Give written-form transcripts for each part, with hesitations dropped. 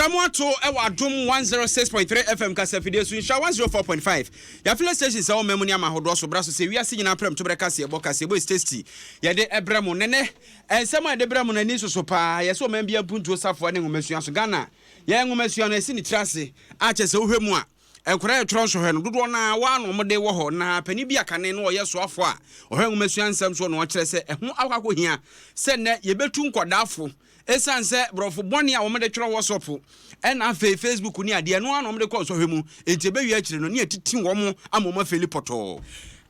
Yɛda mo ato wɔ Adom 106.3 FM kasafidie so, Nhyira 104.5. Yɛafile station sɛ ɔma mu ne ama ahodoɔ so bra so sɛ wiase nyinaa prɛm toberɛ kaseɛbɔ kaseɛbɔ is tasty. Yɛde ɛbrɛ mo nɛnɛ nsɛm a yɛde brɛ mo no ani soso paa. Yɛsɛ ɔman bi mpuntuo safoa ne nwomasua so. Ghana yɛn nwomasua no ɛsi ne tiri ase akyɛ sɛ wohwɛ mu a nkwadaa yɛtwerɛ nsɔhwɛ no dodoɔ no ara waa na wɔde wɔ hɔ na panin bi a kane no ɔyɛ soafoɔ a ɔhwɛ nwomasua nsɛm soɔ na ɔkyerɛ sɛ ɛho akɔ akɔhia sɛ nnɛ yɛbɛtu nkɔdaafo ɛsiane sɛ borɔfo bɔne a wɔde twerɛ WhatsApp ɛna afei Facebook ne adeɛ ɛno ara na wɔde kɔ nsɔhwɛ mu, enti ɛbɛwie akyire no ne yɛtete wɔn ama wɔn afeeli pɔtɔɔ.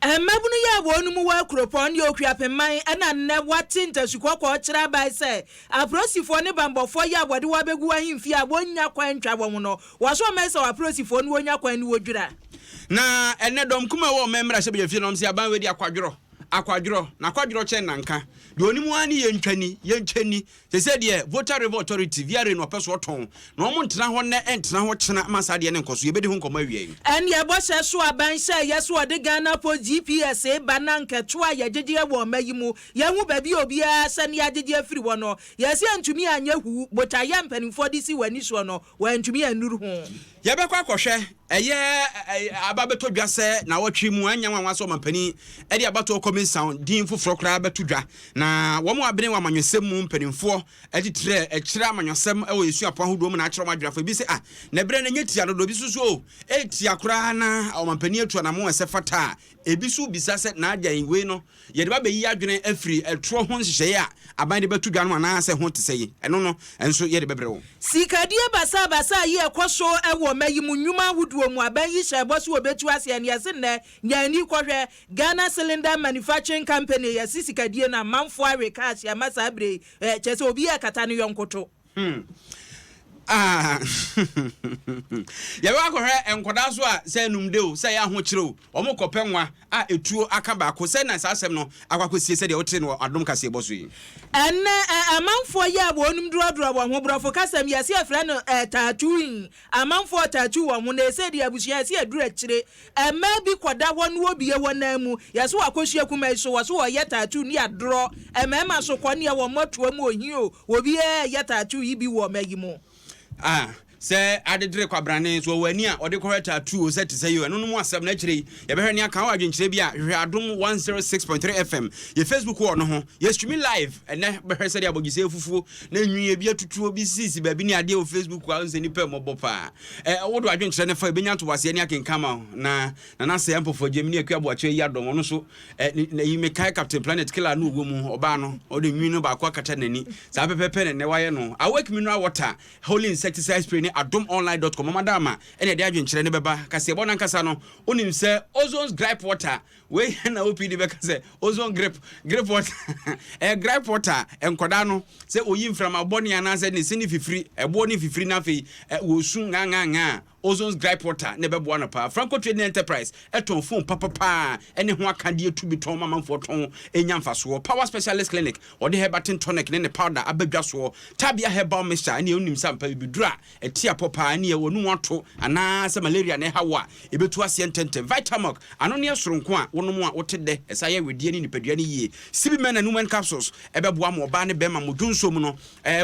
Mmabunu yi a wɔnom wɔ Akuropɔn ne Okuapemman na nnɛ wɔate ntasu kɔkɔɔ kyerɛ aban sɛ aprosifoɔ ne banbɔfoɔ yi a wɔde wɔn abɛgu ahemfie a wɔnnya kwan ntwa wɔn no, wɔso wɔn sɛ aprosifoɔ no wɔnya kwan ne wɔdwira. Na ɛnnɛ dɔm kumaa a ɛwɔ ɔman mmarahyɛbadwafie no wɔn se aban wei de akwadworɔ, akwadworɔ, na akwadworɔ kyɛn nanka. Deɛ ɔnim ara ne yɛntwa ni, yɛntwa ni. Seesei deɛ Volta River Authority, VRA, na ɔpɛ so ɔtɔn. Na wɔn ntena hɔ nnɛ ntena hɔ kyena ma saa adeɛ no nkɔ so. Yɛbɛdi ho nkɔmmɔ awia yi. Ɛnneɛ bɔhyɛ so aban hyɛeɛ sɛ ɔde Ghana Post GPS reba na anka ɛtoɔ a yɛgyegyeɛ wɔ ɔma yi mu, yɛahu baabi a obiara hyɛ na yɛagyegye afiri hɔ no, yɛse antumi anyɛ huu, botaeɛ a mpanimfoɔ de si wɔn ani soɔ no, wɔantumi annuru ho. Yɛbɛkɔ akɔhwɛ ɛyɛ aba bɛtɔ dwa sɛ naawɔtwe mu ɛnyɛ nwanwa sɛ ɔmampanin de abatoɔ kɔminsaw din foforɔ koraa bɛto dwa na wɔn a abene wɔ amanyɔsɛm mu mpanimfoɔ atitire ɛkyerɛ amanyɔsɛm wɔ yɛn suapɔn ahodoɔ mu na akyerɛ wɔn adwene afa ebi sɛ ah na ɛberɛ no ɛnyɛ tia dodo ebi nso so o ɛtia koraa na ɔmampanin atu anamɔn ɛsɛ fata a ebi nso bisa sɛ n'agyan wei no Yɛde ba bɛyi adwene afiri ɛtoɔ ho nhyehyɛeɛ a aban de bɛto dwa no anaasɛ ho te sɛ yi, ɛno no nso yɛde bɛbrɛ wo. Sikadie basabasa yi a ɛkɔ so wɔ mma yi mu nnwuma ahodoɔ mu, aban yi hyɛɛ bɔ sɛ wɔbɛtu aseɛ no, yɛse nnɛ, nya ani kɔhwɛ Ghana Cylinder Manufacturing Company, yɛse sikadie no amanfoɔ awe cash ama saa berɛ yi, kyerɛ sɛ obiara rekata ne yɔnko to. Hmm. Ah. Yɛbɛkɔ akɔhwɛ nkwadaa so a sɛ enum de o, sɛ ɛyɛ ahokyere o, wɔn kɔpɛ nwa a etuo aka baako. Sɛ na saa asɛm no akɔ akɔsie sɛdeɛ wote no wɔ Adom kaseɛbɔ so yi. Ɛnnɛ, amanfoɔ yi a wɔnom durɔdurɔ wɔn ho, borɔfo kasa mu yɛse yɛfrɛ no tattooing, amanfoɔ tattoo wɔn ho, na ɛsei deɛ abusua yɛse aduru akyire. Mmaa bi kɔda hɔ na wɔbue wɔn nan mu, yɛse wɔakɔhyia kuma yi so, wɔse wɔyɛ tattoo ne adorɔ. Mmarima nso kɔ neɛ wɔn mmɔtoa mu ohi o, obiara reyɛ tattoo yi bi wɔ mma yi mu. Ah, sɛ adedere kwabrane nso ɔwɔ ani a ɔde kɔhwɛ tattoo o, sɛ te sɛ yi o, ɛno no mu asɛm na akyire yi yɛbɛhwɛ ne aka. Wɔ adwenkyerɛ bi a, hwehwɛ Adom 106.3 FM, yɛ Facebook wɔ no ho, yɛ streaming live ɛnɛ, bɛhwɛ sɛdeɛ abɔgyesɛ afufuo na nwi ebi atutuo bi sisi baabi ne adeɛ wɔ Facebook a, wohu sɛ nnipa mmɔbɔ paa. Ɛ, wode w'adwenkyerɛ no fa, ɛbɛnya ntoboaseɛ ne akenkan ma wo. Na Nana Sɛɛ Ampofo Agyem ne Akua Boakye ayi adɔm, ɔno nso, ɛ, ne, na yi mekae Captain Planet Killer no ɔwɔ mu, ɔbaa no, ɔde nwi no baako akata n'ani. Saa pɛpɛɛpɛ na nnɛ wayɛ no. Awake Mineral Water, Holy Insecticide Spray ne adomonline dot com, ɔma da ama ɛna ɛde adwenkyerɛ no bɛba. Kaseɛbɔ no ankasa no, wonim sɛ Ozone's Gripe Water, wei na OPD bɛka sɛ ozone grip, grip water, ɛyɛ gripe water, nkɔdaa no, sɛ oyi mframa bɔne anaasɛ ne se ne fifiri, ɛboɔ ne fifiri na afei wɔsu ŋaŋaŋa a, ozone's gripe water na ɛbɛboa no paa. Franco Trading Enterprise ɛtɔn phone papapaa ɛne ho akadeɛ tu bi tɔn ma amanfoɔ tɔn ɛnya mfasoɔ. Power Specialist Clinic, ɔde Herbatin tonic ne ne powder aba dwa soɔ. Tabia Herbal Mixture ɛne wonim sɛ ampa bibiduro a ɛte apɔ paa ne wɔnum ato anaa sɛ malaria na ɛha wo a, ɛbɛtu aseɛ ntɛmntɛm. Vitamilk, ano ne soronko a wonom a wote dɛ, ɛsan yɛ wedeɛ ne nipadua no yie. CB Men and Women Capsules, ɛbɛboa ma ɔbaa ne bɛrima mo dwonsɔ mu no,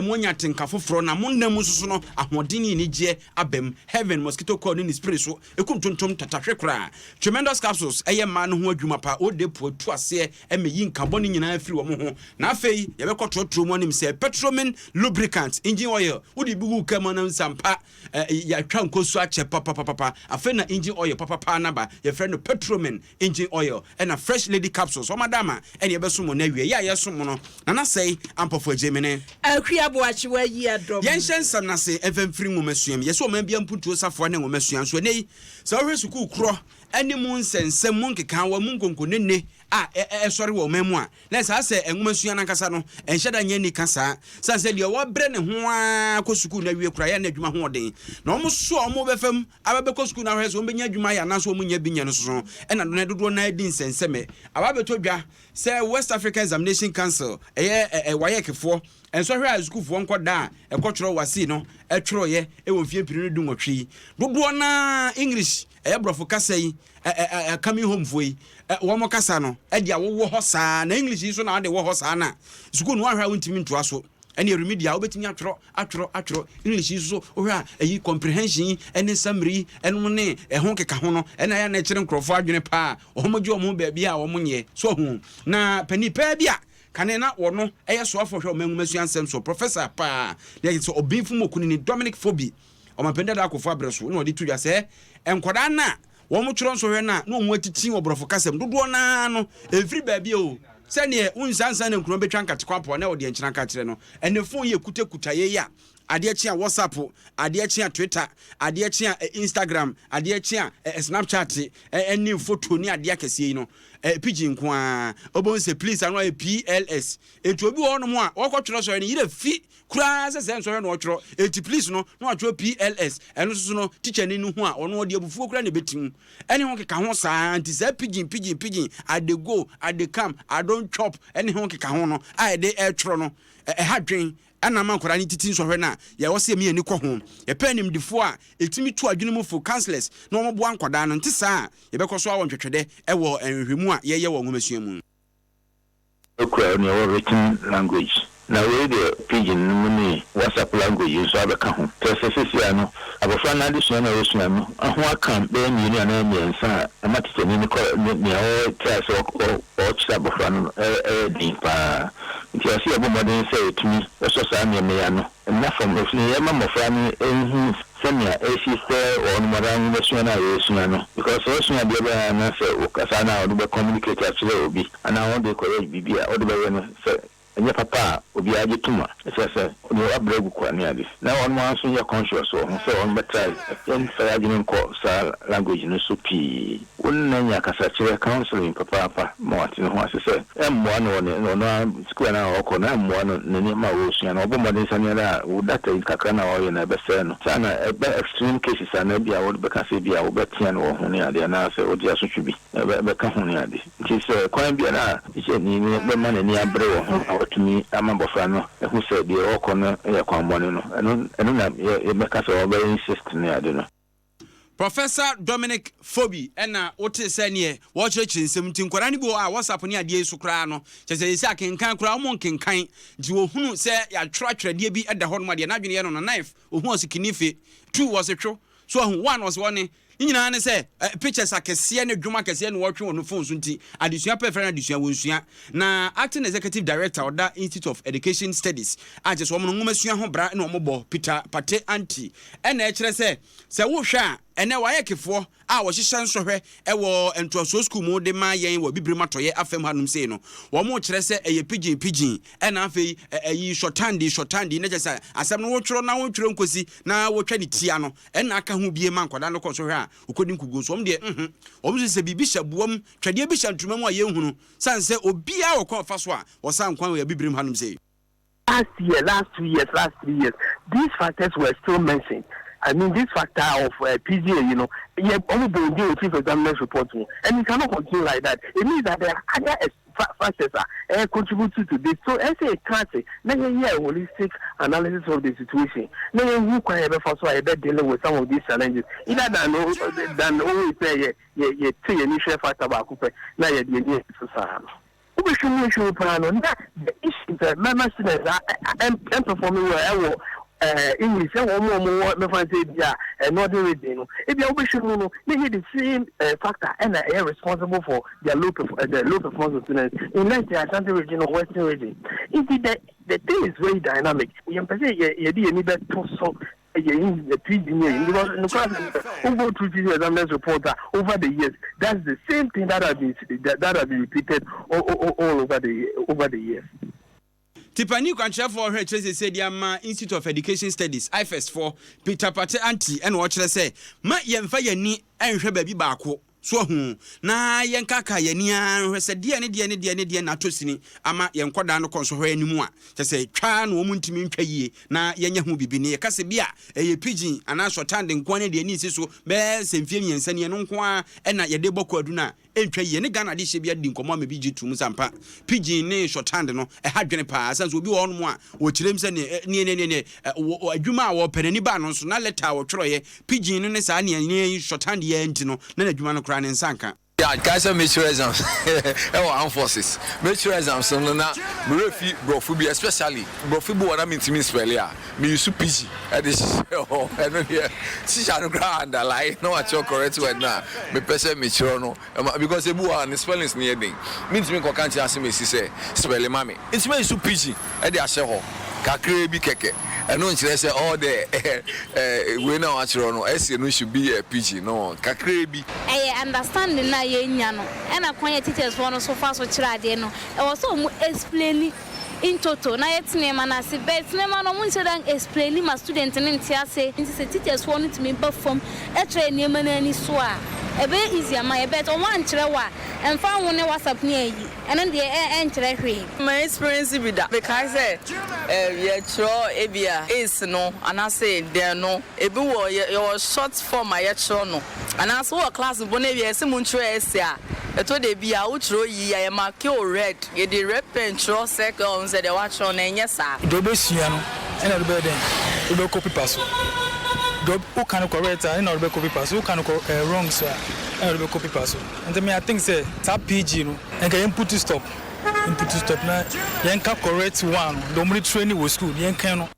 mo anya atenka foforɔ na mo nna mu nso so no, ahoɔden ne anigyeɛ aba mu. Heaven Mosquito Coil ne ne spray so, ɛkum ntontom tatahwe koraa. Tremendous Capsules, ɛyɛ mmaa no ho adwuma pa, ode po atu aseɛ ma ɛyi nka bɔne nyinaa firi wɔn ho. Na afei yɛbɛkɔ trɔtrɔ mu anim sɛ Petromin Lubricant, engine oil, wode bi gu wo kaa mu anam sɛ ampa yɛatwa nkosu akyɛ papapapa. Afei na engine oil papapa no aba, yɛfrɛ no Petromin engine oil, ɛna Fresh Lady Capsules, wɔn ada ama ɛne yɛbɛsom mo na awie. Yɛ a yɛsom mo no, Nana Sɛe Ampɔfo Agyemene. Akua Boakye wayi adɔm. Yɛnhyɛ nsɛm no ase mfa mfiri nwomasua mu. Yɛsɛ ɔman biara mpuntuo safoa ne nwomasua. Nso ɛnnɛ yi, sɛ wohwɛ sukuu korɔ ne mu nsɛnsɛm, mu nkekaawa, mu nkonkonene a ɛsɔre wɔ ɔman mu a, na ɛsaa sɛ nwomasua no ankasa no nhyɛ da nyɛ anika saa. Sane sɛ deɛ wɔabrɛ ne ho ara kɔ sukuu no awie koraa yɛ na adwuma ho ɔden. Na wɔn so a wɔbɛfa mu aba bɛkɔ sukuu no ahwɛ sɛ wɔbɛnya adwuma ayɛ anaasɛ wɔnnya bi nyɛ no so no, ɛna no dodoɔ no ara di nsɛnsɛmɛ. Aba abɛtɔ dwa sɛ West African Examination Council, ɛyɛ WAEC foɔ, nsɔhwɛ a sukuufoɔ nkɔdaa a ɛkɔtwerɛ WASSCE no twerɛeɛ wɔ mfeɛ mpenu ne dunwɔtwe yi, dodoɔ no ara English, ɛyɛ borɔfo kasa yi, ɛ ɛ coming home foɔ yi, ɛ wɔn kasa no, ɛde awowɔ hɔ saa, na English yi nso na wɔde wɔ hɔ saa na sukuu no wɔahwɛ a wontumi ntoa so. Ɛne remedial wobɛtumi atwerɛ, atwerɛ, atwerɛ. English yi nso wohwɛ a, ɛyi comprehension yi ɛne summary yi ɛnom ne ɛho keka ho no ɛna ɛyɛ na ɛkyerɛ nkurɔfoɔ adwene paa. Wɔn gye wɔn ho baabi a wɔn nyɛ so ho. Na panin paa bi a kane na wɔno ɛyɛ soafoɔ hwɛ ɔman nwoma nsɛm so, professor paa na yɛ sɛ Ɔbenfo mu okunini Dominic Fobih, ɔmampanin dada Akufo abrɛ so na ɔde to dwa sɛ nkwadaa no a wɔn twerɛ nsɔhwɛ no a na wɔn atiti wɔ borɔfo kasɛm dodoɔ naa no ɛmfiri baabi o, sɛneɛ wonsansan na nkuruma bɛtwa nkate kwapoa na wɔde nkyena ka kyerɛ no. Ɛne phone yɛ kutakuta yɛ yi a, adeɛ kye a WhatsApp, adeɛ kye a Twitter, adeɛ kye a Instagram, adeɛ kye a Snapchat, ɛne photo ne adeɛ akɛseɛ yi no, pidgin nko ara. Wobɛhu sɛ please ano ayɛ pls. Enti obi wɔ hɔnom a wɔkɔtwerɛ sɔhwɛ no yerɛ fi koraa sɛ nsɔhwɛ na ɔtwerɛ, enti please no na watwerɛ pls. Ɛno nso so no, teacher ni no ho a ɔno ɔde abufuo koraa na ɛbɛtim ɛne ho keka ho saa. Nti saa pidgin, pidgin, pidgin, I dey go, I dey come, I don chop, ɛne ho keka ho no a yɛde ɛtwerɛ no, ɛha dwen ɛna ma nkwadaa no titi nsɔhwɛ no a yɛwɔ sɛ yɛmi ani kɔ ho. Yɛpɛ animdifoɔ a ɛtumi to adwene mu fo, counsellors, na wɔboa nkwadaa no. Nte saa a, yɛbɛkɔ so awɔ ntwetwɛdɛ ɛwɔ nhwehwɛmu a yɛyɛ wɔ nwomasua mu. Ekura nea ɛwɔ written language na wei deɛ, pidgin no mu ne WhatsApp language nso abɛka ho. Kyerɛ sɛ sesia no, abɔfra no adesua no a wɔsua no ho aka bɛyɛ mmienu anaa mmiɛnsa a ɛma tikyani no kɔ ne nea ɔkyerɛ sɛ ɔkyerɛ abɔfra no ɛyɛ den paa. Nti ɔsɛ yɛbɔ mmɔden sɛ yɛtumi ɛsɔ saa nneɛma yi ano nna fam, ɛfiri yɛma mmɔfra no ɛnhu sɛnea ɛsi sɛ wɔn ara nwoma no a yɛresua no, because sɛ wɔsua adeɛ bɛyɛ na sɛ wɔkasa no a, wɔde bɛ communicate akyerɛ obi anaa wɔde kɔyɛ biribi a wɔde bɛyɛ no sɛ ɛnyɛ papa a obiara gye tom a, ɛkyerɛ sɛ deɛ wabrɛ agu kwa ne ade. Na wɔn nso nyɛ conscious wɔ ho sɛ wɔn bɛtra yɛmfa yɛ adwene nkɔ saa language no so pii. Wɔn na nya kasakyerɛ, counseling papaapa, ma wate ne ho ase sɛ ɛmmoa no wɔ ne ɔno sukuu no a ɔkɔ no, ɛmmoa no ne nneɛma a wɔresua no. Ɔbɔ mmɔden sɛ a wo data yi kakra na ɔyɛ no ɛbɛsɛe no saa. Na ɛbɛ extreme cases a na bi a wɔde bɛka sɛ bi a wobɛtea no wɔ ho ne ade, anaasɛ wode asotwe bi bɛka ho ne ade. Nti sɛ kwan biara a tikyani no bɛma n'ani abere wɔ ho a watumi ama abɔfra no ɛho sɛ deɛ ɔrekɔ no yɛ kwanbɔne no, ɛno na yɛbɛka sɛ wɔbɛyɛ insist ne ade no. Professor Dominic Fobih ɛna wote sɛ neɛ wɔkyerɛkyerɛ nsɛm. Nti nkwadaa no bi wɔ a WhatsApp ne adeɛ yi so koraa no, kyɛ sɛ yɛsɛ akenkan koraa wɔn nkenkan. Nti wɔhunu sɛ yɛatwerɛ atwerɛdeɛ bi da hɔ nom adeɛ n'adwene yɛ no knife ohun ɔse kinife two wɔse two so ɔho one ɔse wɔne ne nyinaa ne sɛ pictures akɛseɛ ne dwom akɛseɛ na wɔtwe wɔ no phone so. Nti adesua pɛ fɛ no, adesua wɔnsua. Na acting executive director ɔda Institute of Education Studies a kyerɛ sɛ wɔn no nwoma sua ho bra na wɔn bɔ, Peter Pate Anti, ɛna ɛkyerɛ sɛ sɛ wohwɛ a, ɛnɛ wɔayɛ kefoɔ a wɔhyehyɛ nsɔhwɛ ɛwɔ ntoasoɔ sukuu mu de ma yɛn wɔ Bibire matɔyɛ afam hanom sei no, wɔn kyerɛ sɛ ɛyɛ pidgin pidgin, ɛna afei ɛyi shorthand shorthand, ne kyerɛ sɛ asɛm no wotwerɛ na wotwerɛ nkosi na wotwa ne tia no, ɛna aka ho bie ma nkwadaa no kɔ nsɔhwɛ a wɔkɔdi nkuguo nso. Wɔn deɛ wɔn nso sɛ biribi hyɛ boa mu, twɛdeɛ bi hyɛ ntoma mu a yɛnhunu san sɛ obiara wɔ kwan ɔfa so a wɔsa nkwan wɔ Bibire mu hanom sei. Last year, last 2 years, last 3 years, these factors were still mentioned. I mean, this factor of PGA, yeah, only the chief examiner's report, and it cannot continue like that. It means that there are other factors are contributing to this. So, as a class, now you hear a holistic analysis of the situation. Now you can so I dealing with some of these challenges. Either than always say, yeah, yeah, initial factor baako pɛ na yɛ deɛ ni so saa no. Wobɛhwɛ mu ehwɛ paa no, na the issue sɛ mɛma students a ɛmperforming well ɛwɔ English, ɛwɔ ɔmo a ɔmo wɔ mɛfa sɛ ebi a northern region no, ebi a wobɛhwɛ mu no na yɛ the same factor ɛna ɛyɛ responsible for their low the low performance of students in, let's say, Ashanti Region or Western Region. Nti the thing is very dynamic. Yɛn pɛ sɛ yɛ yɛde yɛn ni bɛto so yɛ yɛ pidgin yɛ, because nukura sɛ go through teaching examiners report over the years, that's the same thing that have been repeated all over the years. Tipani kwankyerɛfoɔ ɔhwɛ kyerɛ sɛ de ama Institute of Education Studies, IFEST foɔ, Peter Pate Anti, ɛna ɔkyerɛ sɛ ma yɛmfa yɛni ɛnhwɛ baabi baako so ahu na yɛnkaka yɛni ara nhwɛ sɛ deɛ ne deɛ ne deɛ ne deɛ na atɔ sini ama yɛn nkɔdaa no kɔ nsɔhwɛ anim a kyɛ sɛ twaa na wɔn ntumi ntwa yie na yɛnyɛ ho bibi ne yɛka sɛ bi a ɛyɛ pidgin anaa shorthand nko ne deɛ ne nsi so bɛɛ sɛ mfie 3 ne ɛno nko ara ɛna yɛde bɔ kɔ adu no a ɛntwa yie. Ne Ghana de hyɛ bi adi nkɔmmɔ ama bi gye tom sampa pidgin ne shorthand no ɛha dwene paa, sɛ nso obi wɔ hɔnom a wɔkyerɛm sɛ ne ne ne ne adwuma a wɔpɛ n'ani baa no nso na letter a wɔtwerɛeɛ pidgin no ne saa neɛ ne shorthand yɛ nti no na n'adwuma no koraa ne nsa nka. Yeah, kae sɛ mekyerɛ exams ɛwɔ armed forces. Mekyerɛ exams no na merɛ fi borɔfo bi, especially borɔfo bi wɔ na mentumi nspell a, me use pidgin ɛde hyehyɛ hɔ. Ɛno deɛ teacher no koraa underline na wakyerɛ correct word no a mepɛ sɛ mekyerɛ no ɛma, because ebi wɔ hɔ a ne spellings no yɛ den. Mentumi nkɔka nkyerɛ asɛm esi sɛ spell ma me. Nti me use pidgin ɛde ahyɛ hɔ kakraa bi kɛkɛ. Ɛno nkyerɛ sɛ all the wei na wakyerɛ no essay no should be a pidgin no, kakraa bi. Ɛyɛ understanding na yɛnya no, ɛna kwan yɛ teachers foɔ no so fa so kyerɛ adeɛ no, ɛwɔ sɛ ɔmo explain in toto na yɛte nneɛma no ase. But nneɛma no, ɔmo nhyɛ da explain ma student no nte ase. Nti sɛ teachers foɔ no tumi ba fam ɛkyerɛ nneɛma no ani so a, ɛbɛyɛ easy ama yɛ. But ɔmo ankyerɛ wɔ a, ɛmfa ho ne WhatsApp ne ayi ɛno deɛ, ɛnkyerɛ hwee. Ma experience bi da, mekae sɛ yɛkyerɛ ebi a ace no anaasɛ dɛn no, ebi wɔ yɛwɔ short form a yɛkyerɛ no, anaasɛ wɔ class bɔ no ebi a yɛsɛ mu nkyerɛ essay a, ɛtɔ de bi a wokyerɛ yi a, yɛ mark o red, yɛde red pen kyerɛ circle ɔno sɛ deɛ wakyerɛ no ɛnyɛ saa. Deɛ wobɛsua no ɛna wode bɛyɛ dɛn, wobɛkɔ paper so. Deɛ woka no correct a, ɛna wode bɛkɔ paper so. Woka no wrong so a, ɛna wode bɛkɔ paper so. Nti me, I think sɛ saa pidgin no, nka yɛn put stop, put stop na yɛnka correct one no, deɛ ɔmo de training wɔ school yɛnka no.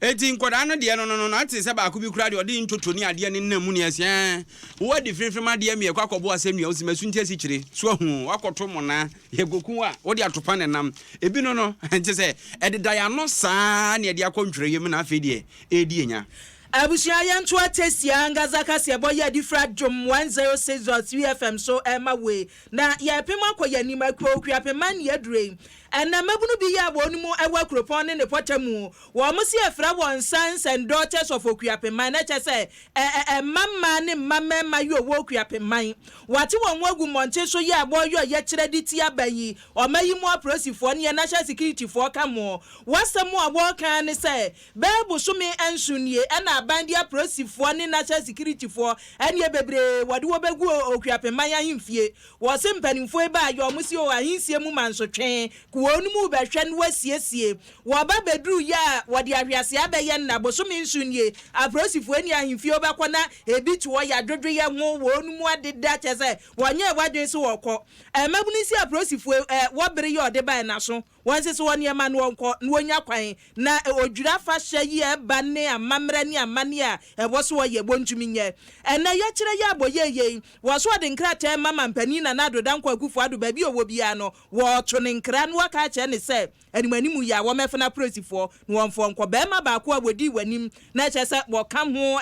Eti nkwadaa no deɛ no na ate sɛ baako bi kura deɛ ɔde ntoto ne adeɛ ne nam mu ne ɛsɛ wɔadi firifiri adeɛ mmiɛkɔ akɔbɔ asɛm nua osi masu nti asi kyire so ahu wakɔto mona yɛgoku a wode atopa ne nam ebi no nkyɛ sɛ ɛdeda yɛ ano saa ne ɛde akɔ ntwerɛyɛ mu, na afei deɛ ɛredi enya. Abusua, yɛnto atɛsia ngaza kaseɛbɔ yɛ adi fra Dwom 106.3 FM so ɛma wei na yɛpem akɔ yɛn anim. Akuo Okuapema ne adure yi, ɛnna mmabunu bi yɛ a wɔn mu ɛwɔ akuropɔn ne ne pɔtɛ mu, wɔn si efrɛ wɔn Sons and Daughters of Okuapeman, na kyɛ sɛ ɛ ɛ mma mmaa ne mma mmarima yi ɔwɔ Okuapeman, wɔate wɔn ho agu mmɔnten so yɛ a wɔreyɛ ɔyɛkyerɛ de ti aba yi ɔma yi mu apolisifoɔ ne yɛ national security foɔ ka mo. Wɔasɛm a wɔreka ne sɛ bɛɛ bosome 7 nie ɛna aban de apolisifoɔ ne national security foɔ ɛneɛ bebree wɔde wɔbɛgu Okuapeman ahemfie. Wɔse mpanimfoɔ yi baa yɛ ɔmo si o ahensie mu ma nsotwe kuo no mu bɛhwɛ no wasiesie. Wɔba bɛduru yɛ a, wɔde ahwease abɛyɛ nna bosome 7 nie, apolisifoɔ ni ahemfie wobɛkɔ na ebi te hɔ yɛadwodwo yɛ ho wɔn mu adeda, kyɛ sɛ wɔnyɛ wadwen so wɔkɔ. Ɛmabunu si apolisifoɔ wɔbere yɛ ɔde bae naso wɔn sisi wɔn nneɛma no wɔnkɔ na wɔnya kwan na odwira afahyɛ yi a ɛba ne amammerɛ ne amanneɛ a ɛwɔ so wɔyɛ wɔntumi nyɛ. Ɛnɛ yɛkyerɛ yɛ abɔ yɛyɛ wɔ so ɔde nkrataa ma mampanin Nana Addo Dankwa Akufo Addo, baabi a ɔwɔ biara no wɔɔto ne nkra na wɔka akyerɛ ne sɛ animanimu yɛ a wɔmɛfena apolisifoɔ na wɔmfoɔ nkɔ. Bɛrima baako a wɔdii w'anim na ɛkyerɛ sɛ wɔka ho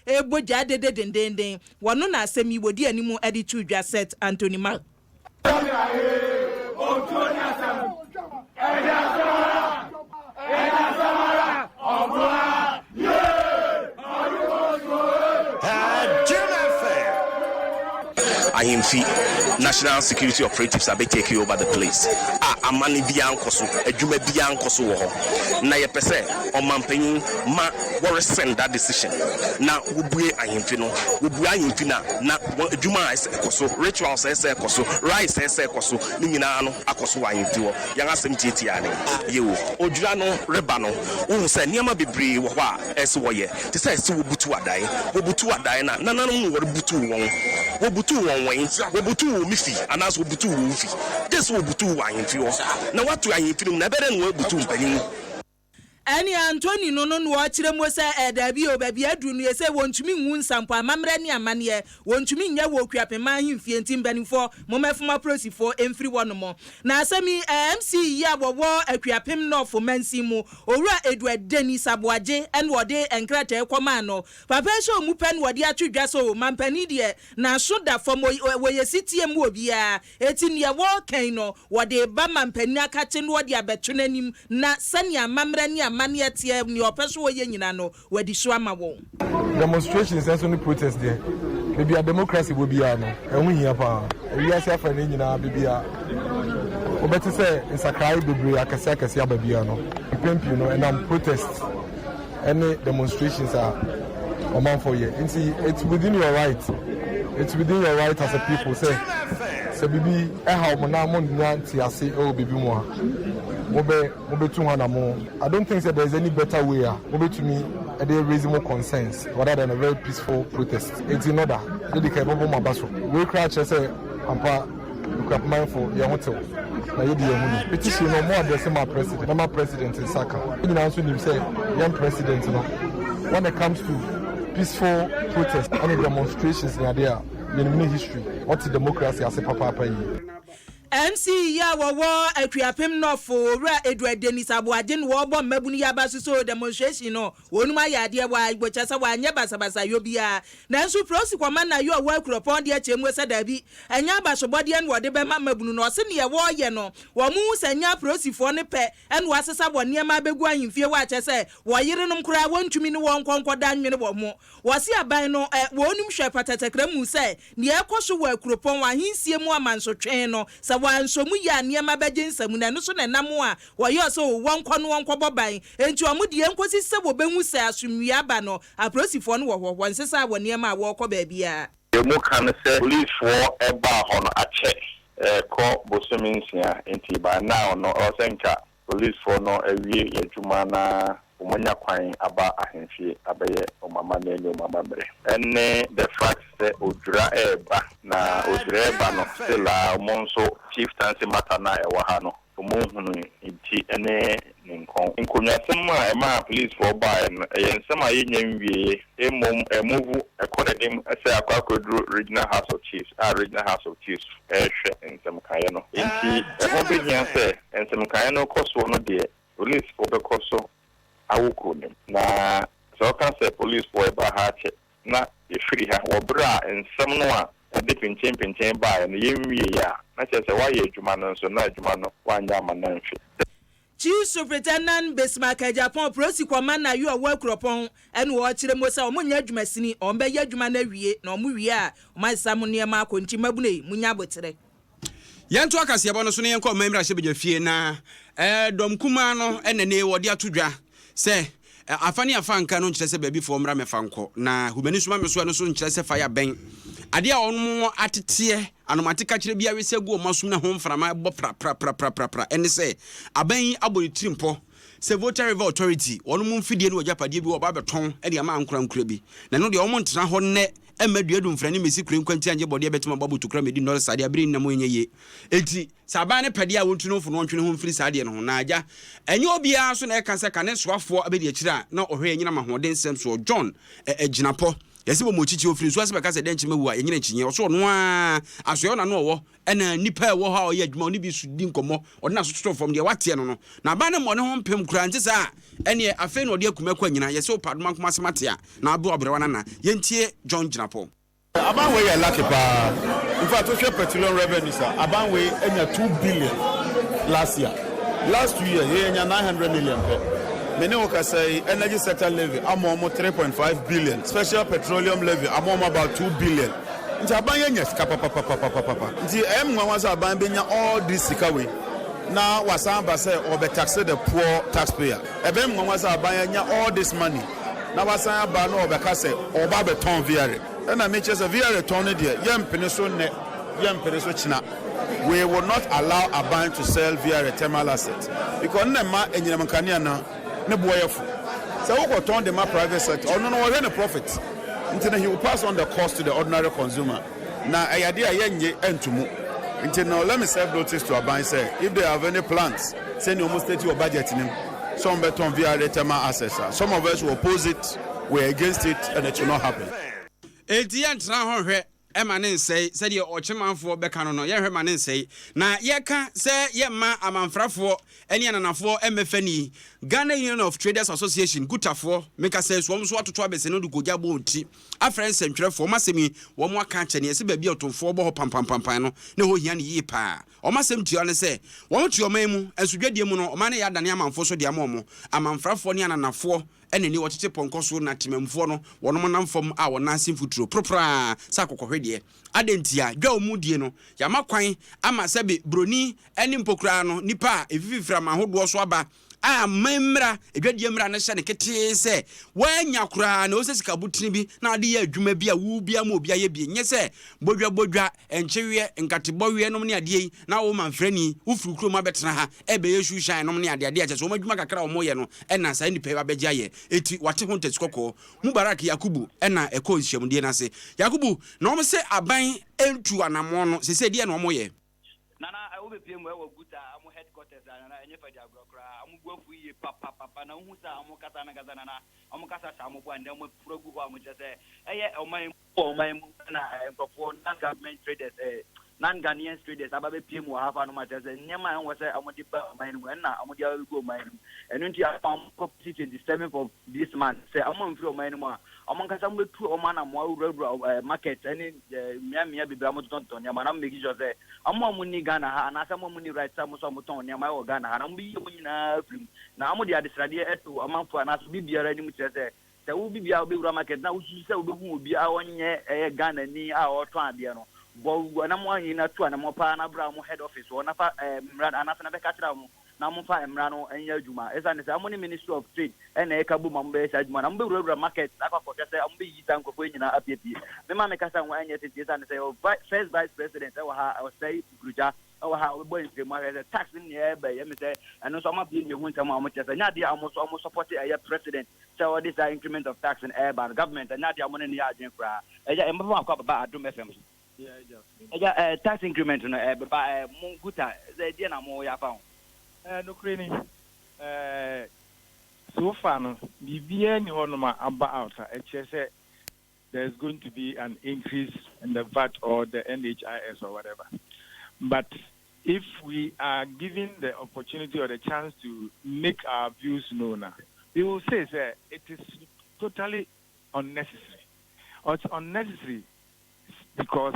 ɛbɔ gya dede dendenden, wɔno na asɛm yi wɔdi anim de to dwa, Seth Anthony Mark. Ahemfi national security operatives abɛ take over the place a amane biara nkɔ so, adwuma biara nkɔ so wɔ hɔ, na yɛpɛ sɛ ɔmanpanyin ma wɔresend that decision na wobue ahemfi no. Wobue ahemfi no a, na wɔn adwuma a ɛsɛ ɛkɔ so, rituals a ɛsɛ ɛkɔ so, rites a ɛsɛ ɛkɔ so ne nyinaa no akɔ so wɔ ahemfi hɔ. Yɛn asɛm tietia ne yɛwo odwira no reba no, wohu sɛ nneɛma bebree wɔ hɔ a ɛsɛ wɔyɛ te sɛ ɛsɛ wɔbutu adan. Wɔbutu adan na nananom no wɔrebutu wɔn, wɔbutu wɔn wɔn wɔbutu wɔ mi fi anaasɛ wɔbutu wɔ fi gye sɛ wɔbutu wɔ ahemfi hɔ na wɔato ahemfi no mu na ɛbɛrɛ no wɔabutu mpanyin. Ɛne Antoni no na ɔkyerɛ mu sɛ ɛdaabi o, baabi aduru no yɛ sɛ wɔntumi nwu nsampo, amammerɛ ne amanneɛ wɔntumi nyɛ wɔ Okuapema ahemfie, nti mpanimfoɔ mommɛfom apolisifoɔ mfiri hɔ nom. Na asɛm yi, MCE yi a wɔwɔ Akuapem North mansin mu, Owura Edward Denis Aboagye, ɛna ɔde nkrataa kɔmaa no. Papa yi sɛ ɔmu pɛ na wɔde ato dwa sɛ o mampanin deɛ n'aso da fam, wɔyɛ sitie mu obiara, eti neɛ wɔrekan no wɔde ba mampanin akakye na wɔde abɛto n'anim, na sɛnea amammerɛ ne amanneɛ teɛ, nea ɔpɛ so wɔyɛ nyina no wɔadi so ama wɔn. Demonstrations nso ne protest deɛ, baabi a democracy wɔ biara no, ɛho hia paa. Ewiase afa ne nyinaa, baabi a wobɛte sɛ nsakrae bebree akɛse akɛse aba biara no, mpɛn pii no ɛnam protest ɛne demonstrations a ɔmanfoɔ yɛ. Nti it's within your right, it's within your right as a people sɛ biribi ɛhaw mo na mo nya nte ase ɛwɔ biribi mu a. mobɛ mobɛtu ho anamo. I don't think sɛ there is any better way a mobɛtumi ɛde raise mo concerns rather than a very peaceful protest. Enti no da, ne di kan yɛbɛbɔ mo aba so. Wei koraa kyerɛ sɛ ampa Akuapemanfo yɛn ho tew na yɛdi yɛn ho ni. Petition no mo address ma president na ma president nsa ka. Yɛn nyinaa nso nim sɛ yɛn president no when it comes to peaceful protest ɛne demonstrations ne adeɛ a, yɛnim ne history. Ɔte democracy ase papaapa yie. MC yi a wɔwɔ Akuapem North, Owura Edward Dennis Aboagye na wɔrebɔ mmabunu yi aba so sɛ demonstration no wɔnom ayɛ adeɛ wɔ kyerɛ sɛ wɔanyɛ basabasayɔ biara. Nanso Prosi Commander yi a ɔwɔ Akuropɔn deɛ kyerɛ mu sɛ daabi, ɛnyɛ abasobɔdeɛ na wɔde bɛma mmabunu no. Ɔse neɛ wɔreyɛ no, wɔn hu sɛ nyɛ apolisifoɔ no pɛ ɛna wɔasesa wɔn nneɛma abɛgu ahemfie hɔ a kyerɛ sɛ wɔn yerenom koraa wɔntumi ne wɔn nkɔ nkɔda nwene wɔn ho. Wɔse aban no ɛ, wɔnom hwɛ patatakra mu sɛ nea ɛkɔ so wɔ Akuropɔn ahensie mu amansotwe no, sɛ wɔansɔ mu yie a nneɛma bɛgye nsamu na ɛno so na ɛnam a wɔyɛɛ sɛ o wɔnkɔ no wɔnkɔbɔ ban. Enti wɔn deɛ nkosi sɛ wɔbɛhu sɛ asomdwie aba no, apolisifoɔ no wɔ hɔ, wɔnsesaa wɔn nneɛma a wɔrekɔ baabiara. Deɛ ɔmu ka ne sɛ policefoɔ baa hɔ no akyɛ, ɛrekɔ bosome 6, nti by now no ɛwɔ sɛ nka policefoɔ no awie yɛ adwuma na wɔn anya kwan aba ahemfie abɛyɛ wɔn amanneɛ ne wɔn amammerɛ. Ɛne the fact sɛ odwira ɛreba, na odwira ɛreba no still a wɔn nso chieftaincy matter no a ɛwɔ ha no wɔn nhunu ne ti ne ne nkɔn. Nkonnwasɛm a ɛmaa policefoɔ baeɛ no, ɛyɛ nsɛm a yɛnya nwieɛ, mmom ɛmove ɛkɔ n'anim sɛ akɔ akɔduru Regional House of Chiefs a Regional House of Chiefs ɛrehwɛ nsɛmkaeɛ no. Nti ɛho bɛhia sɛ nsɛmkaeɛ no kɔ soɔ no deɛ, policefoɔ bɛkɔ so awɔ kuro no mu. Na sɛ ɔka sɛ policefoɔ ɛbaa ha akyɛ na yɛfiri ha wɔ berɛ a nsɛm no a ɛde pinkyen baeɛ no yɛnwieɛ a, na kyerɛ sɛ woayɛ adwuma no nso na adwuma no woanyɛ ama no amfi. Chief Superintendent Bismarck Agyapong, Prosi Commander yi ɔwɔ Akuropɔn, ɛna ɔkyerɛ mu sɛ ɔmo nyɛ adwumasini, ɔmo bɛyɛ adwuma no awie na ɔmo wie a ɔmo asesa mo nneɛma akɔ, nti mmabunu yi munya aboterɛ. Yɛnto akaseɛbɔ no so na yɛnkɔ ɔman mmarahyɛbadwa fie na dɔm kumaa no ɛna ne wɔde ato dwa sɛ afa ne afa nka no nkyerɛ sɛ baabi foɔ mmra mɛfa nkɔ na humani soma me so, ɛno so nkyerɛ sɛ fa yɛ abɛn adeɛ a ɔnom ateteɛ anomate ka kyerɛ bi awesɛ gu ɔma som na ho mframa ɛbɔ praprapraprapra. Ɛne sɛ aban yi abɔ ne tiri mpɔ sɛ Volta River Authority wɔn mu mfidie no wɔ agyapadeɛ bi wɔ ɔba abɛtɔn ɛde ama ankorankora bi, na ɛno deɛ wɔn ntena hɔ nnɛ ɛmma dua du mfrani mesi kure nkwanti angye bɔdeɛ bɛtuma bɔ abotokura mɛdi nnɔre saa deɛ abere nnam ɛnyɛ yie. Enti sɛ aban no pɛdeɛ a wɔntu no fo no wɔntwe ne ho mfiri saa deɛ no ho. Na agya ɛnyɛ obiara so na ɛka sɛ kane soafoɔ abɛdi akyire a na ɔhwɛ yɛnyinam ahoɔden nsɛm soɔ John Agyinapɔ yɛsɛ bɔ mɔkyikyi ofiri nsuo ase bɛka sɛ dɛn nkyɛn wu a yɛnyina nkyinyeɛ. Ɔso ɔno a asoɛ ɔna no ɔwɔ ɛna nipa a ɛwɔ hɔ a ɔyɛ adwuma ɔne bi so di nkɔmmɔ ɔde n'aso toto fam deɛ wateɛ no, na aban no mmɔ ne ho mpem koraa. Nti saa ɛneɛ afei na ɔde akuma kɔ anyina yɛsɛ wopa adoma nkoma asɛm ate a na abo abrɛwa nana. Yɛntie John Gyinapɔ. Aban wei yɛ lucky paa. In fact, wohwɛ petroleum revenues a, aban wei anya 2 billion last year. Last 2 years yɛnya 900 million pɛ. Me ne wo kasa yi, energy sector levy ama ɔmo 3.5 billion, special petroleum levy ama ɔmo about 2 billion. Nti aban yɛ nya sika papapapapapa. Nti ɛyɛ me nwanwa sɛ aban bɛnya all this sika wei na wasan ba sɛ ɔbɛ tax the poor taxpayer. Ɛbɛn me nwanwa sɛ aban anya all this money na wasan aba na ɔbɛka sɛ ɔba abɛtɔn VRA. Ɛna mekyerɛ sɛ VRA tɔn no deɛ, yɛmpene so nnɛ, yɛmpene so kyena. We will not allow aban to sell VRA thermal asset because ne ma enyinam nkanea no ne boɔ yɛ fo. Sɛ wokɔtɔn de ma private sector, ɔno no wɔhwɛ ne profit, nti no he will pass on the cost to the ordinary consumer, na ɛyɛ adeɛ a yɛnnye ɛnto. Nti no, let me serve notice to aban sɛ if they have any plans sɛnea ɔmo state wɔ budget nim sɛ ɔmo bɛtɔn VRA thermal assets a, some of us will oppose it. We are against it and it will not happen. Enti yɛntena hɔ nhwɛ ɛma ne nsɛe sɛdeɛ ɔkyemanfoɔ bɛka no, yɛnhwɛ ma ne nsɛe na yɛka sɛ yɛmma amanfrafoɔ ne ananafoɔ mmɛfa ni. Ghana Union of Traders Association, GUTA foɔ, meka sɛ so wɔn nso atoto abɛsɛ no de kogya bɔ wɔn ti afrɛ nsɛntwerɛfoɔ. Wɔn asɛm yi wɔn aka akyɛ ne yɛsɛ baabi a ɔtomfoɔ bɔ hɔ pampampampan no na ɛhɔ hia no yie paa. Wɔn asɛm tua ne sɛ wɔn te ɔman mu nso dwadie mu no, ɔman no yɛ adane amanfoɔ so de ama wɔn amanfrafoɔ ne ananafoɔ ɛna ni wɔtete pɔnkɔ so na temamfoɔ no wɔnom nam fam a wɔn ase mfuturo proporaa sɛ akokɔhwedeɛ. Adɛn ntia dwa wɔn mu die no yɛama kwan ama sɛbe buroni ne mpo koraa no nipa a ɛfififiri ama ahodoɔ so aba. a man mmara, adwadie mmara no hyɛ no ketee sɛ woannya koraa na ɛwɔ sɛ sika botene bi na wode yɛ adwuma bi a wo bi ama obi ayɛ bi, nyɛ sɛ bodwabodwa, nkyeweɛ, nkatebɔweɛ nom ne adeɛ yi na wo manfrani wofiri kurom abɛtena ha ɛbɛyɛ shoe shine nom ne adeadeɛ a kyerɛ sɛ wɔn adwuma kakra a wɔyɛ no na saa nnipa yi abɛgye ayɛ. Enti wɔate ho ntasi kɔkɔɔ. Mubarak Yakubu na ɛkɔɔ nhyiamudie no ase. Yakubu, na wɔn se aban ntuu anammɔn no, seesei deɛn na wɔyɛ? Nana wobɛpie mu ɛwɔ Guta ɔmo headquarters a Nana ɛnyɛ fɛ de agorɔ koraa ɔmo bo afu yie papapapa na wohu sɛ ɔmo kasa no ankasa Nana ɔmo kasa hyɛ ɔmo bo a ndɛ ɔmo apuru agu hɔ a ɔmo kyerɛ sɛ ɛyɛ ɔman mu wɔ ɔman mu na nkorɔfoɔ non government traders eh non Ghanaians traders aba bɛpie mu wɔ ha fa nom a kyerɛ sɛ nneɛma a ɛnwɔ sɛ ɔmo de ba ɔman no mu ɛna ɔmo de aba bɛgu ɔman no mu ɛno nti ama ɔmo kɔ si 27th of this month sɛ ɔmo amfiri ɔman no mu a Wɔn ankasa wɔbɛtu wɔn anammɔn awurawura market ne mmeammea bebree a wɔtontɔn nneɛma na wɔn make sure sɛ wɔn a wɔnni Ghana ha anaasɛ wɔn a wɔnni right sɛ wɔn nso wɔtɔn nneɛma wɔ Ghana ha no wɔbɛyi wɔn nyinaa afiri mu na wɔde adesradeɛ to ɔmanfoɔ anaasɛ obi biara anim kyerɛ sɛ sɛ wo bibiara wobɛwura market na wosusu sɛ wobɛhu obi a ɔnyɛ ɛyɛ Ghanani a ɔretɔn adeɛ no bɔ anammɔn na tu anammɔn paa na bra wɔn head office hɔ na fa mmara anaasɛ na bɛka kyerɛ wɔn na wɔmfa mmara no nyɛ adwuma. Esiane sɛ wɔne Ministry of Trade na ɛka bom a wɔbɛyɛ saa adwuma no, wɔbɛwurawura market akɔ akɔhwɛ sɛ wɔbɛyiyi saa nkurɔfoɔ yi nyinaa apiepie. Me ma mekasa ho ɛnyɛ tenten esiane sɛ yɛwɔ First Vice President wɔ ha, Osei Tukurugya wɔ ha a ɔbɛbɔ nkyerɛmu ahwɛ sɛ tax ne nea ɛreba yi, ɛme sɛ ɛno nso wɔabuebue ho nsɛm a wɔkyerɛ sɛ ɛnyɛ adeɛ a wɔn nso wɔn support ɛyɛ President sɛ ɔde saa increment of tax no ɛreba no, government ɛnyɛ adeɛ a wɔne no yɛ adwene koraa. Ɛyɛ mmabaawa akɔ ababa Adom FM so. Agya, eh, tax increment no, eh, bɛba, eh, mo nkuta, sɛ deɛ na mo yɛ afa ho? Eh, nokorɛ ni, eh, so far no, biribiara nni hɔ nom a aba out a ɛkyerɛ sɛ there is going to be an increase in the VAT or the NHIS or whatever. But if we are given the opportunity or the chance to make our views known a, we will say sɛ it is totally unnecessary. It's unnecessary because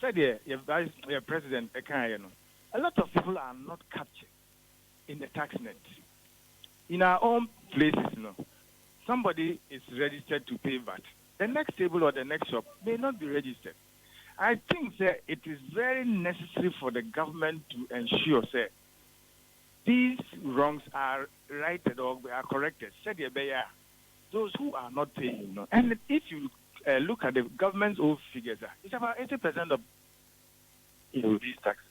sɛdeɛ yɛ vice yɛ president kaeɛ no, a lot of people are not captured in the tax net. In our own places no, somebody is registered to pay VAT, the next table or the next shop may not be registered. I think sɛ it is very necessary for the government to ensure sɛ these wrongs are righted or are corrected sɛdeɛ ɛbɛyɛ a those who are not paying no and if you look at the government's own figures a, it's about 80 percent of you know, these taxes.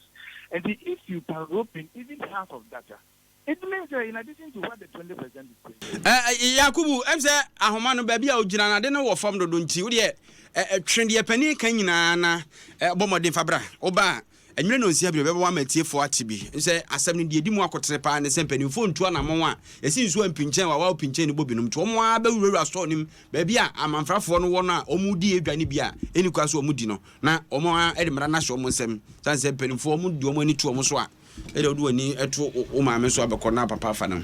And if you can rope in even half of that a, it means that in addition to what the 20 percent is paying. Eh, Yakubu, ɛm sɛ ahoma no baabi a ogyina no ade no wɔ fam dodo nti wodeɛ twe deɛ panin ka nyinaa na bɔ mmɔden fa bra. Woba a, Anwummere nnɔnsia bere bɛbɔ ama atiefo ate bi sɛ asɛm no deɛ edi mu akotene paa ne sɛ mpanimfoɔ ntu anammɔn a ɛsi nsuo ampinkyɛn wawa opinkyɛn no bɔ binom nti wɔn ara bɛwurawura sotɔɔ no mu baabi a amanfrafoɔ no wɔ no a wɔredi adwa no bi a ɛnni kwan sɛ wɔdi no na wɔn ara de mmara no ahyɛ wɔn nsam sane sɛ mpanimfoɔ wɔn de wɔn ani to wɔn so a ɛdeɛ wode w'ani to wo maame so abɛkɔ na papa afa no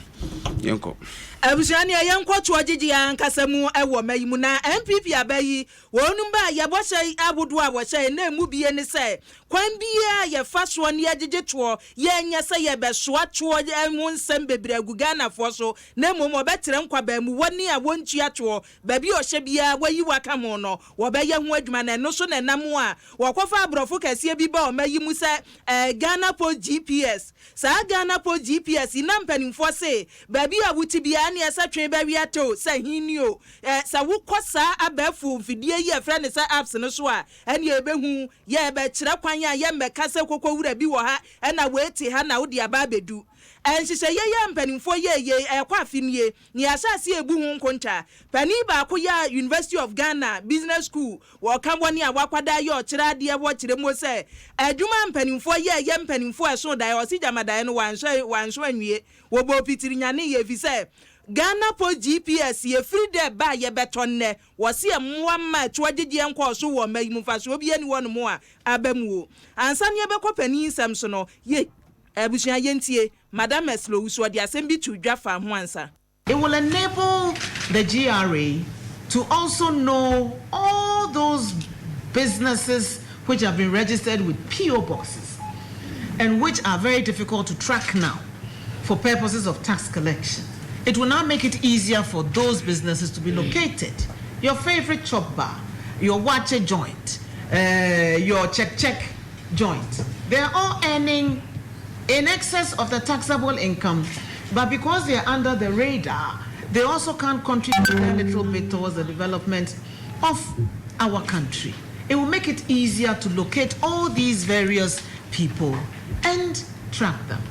yɛnkɔ. Abusua nea yɛnkɔ toɔ gyegye yɛn ankasa mu wɔ mma yi mu na NPP aba yi Wɔnom baa yɛ bɔhyɛ ahodoɔ a wɔhyɛɛ na ɛmu bie ne sɛ, kwan biara a yɛfa soɔ ne yɛgyegye toɔ, yɛnyɛ sɛ yɛbɛsoa toɔ ho nsɛm bebree agu Ghanafoɔ so, na mmom wɔbɛtrɛ nkwabamuwɔ ne a wɔntua toɔ, baabi a ɔhyɛ biara wɔayi wo aka ho no, wɔbɛyɛ ho adwuma, na ɛno so na ɛnam a wɔkɔfa aborɔfo kɛseɛ bi baa ɔma yi mu sɛ Ghana Post GPS. Saa Ghana Post GPS yi na mpanimfoɔ se baabi a wote biara ɛneɛ sɛ twe bɛwe ate o, sɛ he ni o, Ɛ, sɛ wokɔ saa abɛɛfo mfidie yi a yɛfrɛ no sɛ apps no so a, ɛnneɛ yɛbɛhu, yɛrebɛkyerɛ kwan a yɛmmɛka sɛ koko wura bi wɔ ha ɛna wei te ha na wode aba abɛdu. Ɛ, nhyehyɛeɛ yi a mpanimfoɔ yɛɛ yei, ɛrekɔ afe nie, na yɛahyɛ aseɛ rebu ho nkonta. Panin baako yɛ University of Ghana Business School, wɔka wɔn a wɔakwadaa yɛ ɔkyerɛ adeɛ hɔ kyerɛ mu sɛ, adwuma a mpanimfoɔ yɛɛyɛ mpanimfoɔ a ɛso daeɛ, ɔse gyama daeɛ no wɔanso, wɔanso anwie. Wɔbɔɔ pitiri nyaneeɛ efisɛ Ghana Post GPS yɛ firi dɛ ba a yɛbɛtɔ nnɛ. Wɔse mmoa mma ɛtoɔ gyegyeɛ nkɔɔ so wɔ mma yi mu mfasoɔ biara nni hɔnom a aba mu o. Ansa na yɛbɛkɔ panin nsɛm so no, yɛ abusua yɛntie Madam Ursula Owusu ɔde asɛm bi too dwa faa ho ansa. It will enable the GRA to also know all those businesses which have been registered with PO boxes and which are very difficult to track now for purposes of tax collection. It will now make it easier for those businesses to be located. Your favorite chop bar, your waakye joint, your check check joint, they are all earning in excess of the taxable income. But because they are under the radar, they also can't contribute a little bit towards the development of our country. It will make it easier to locate all these various people and track them.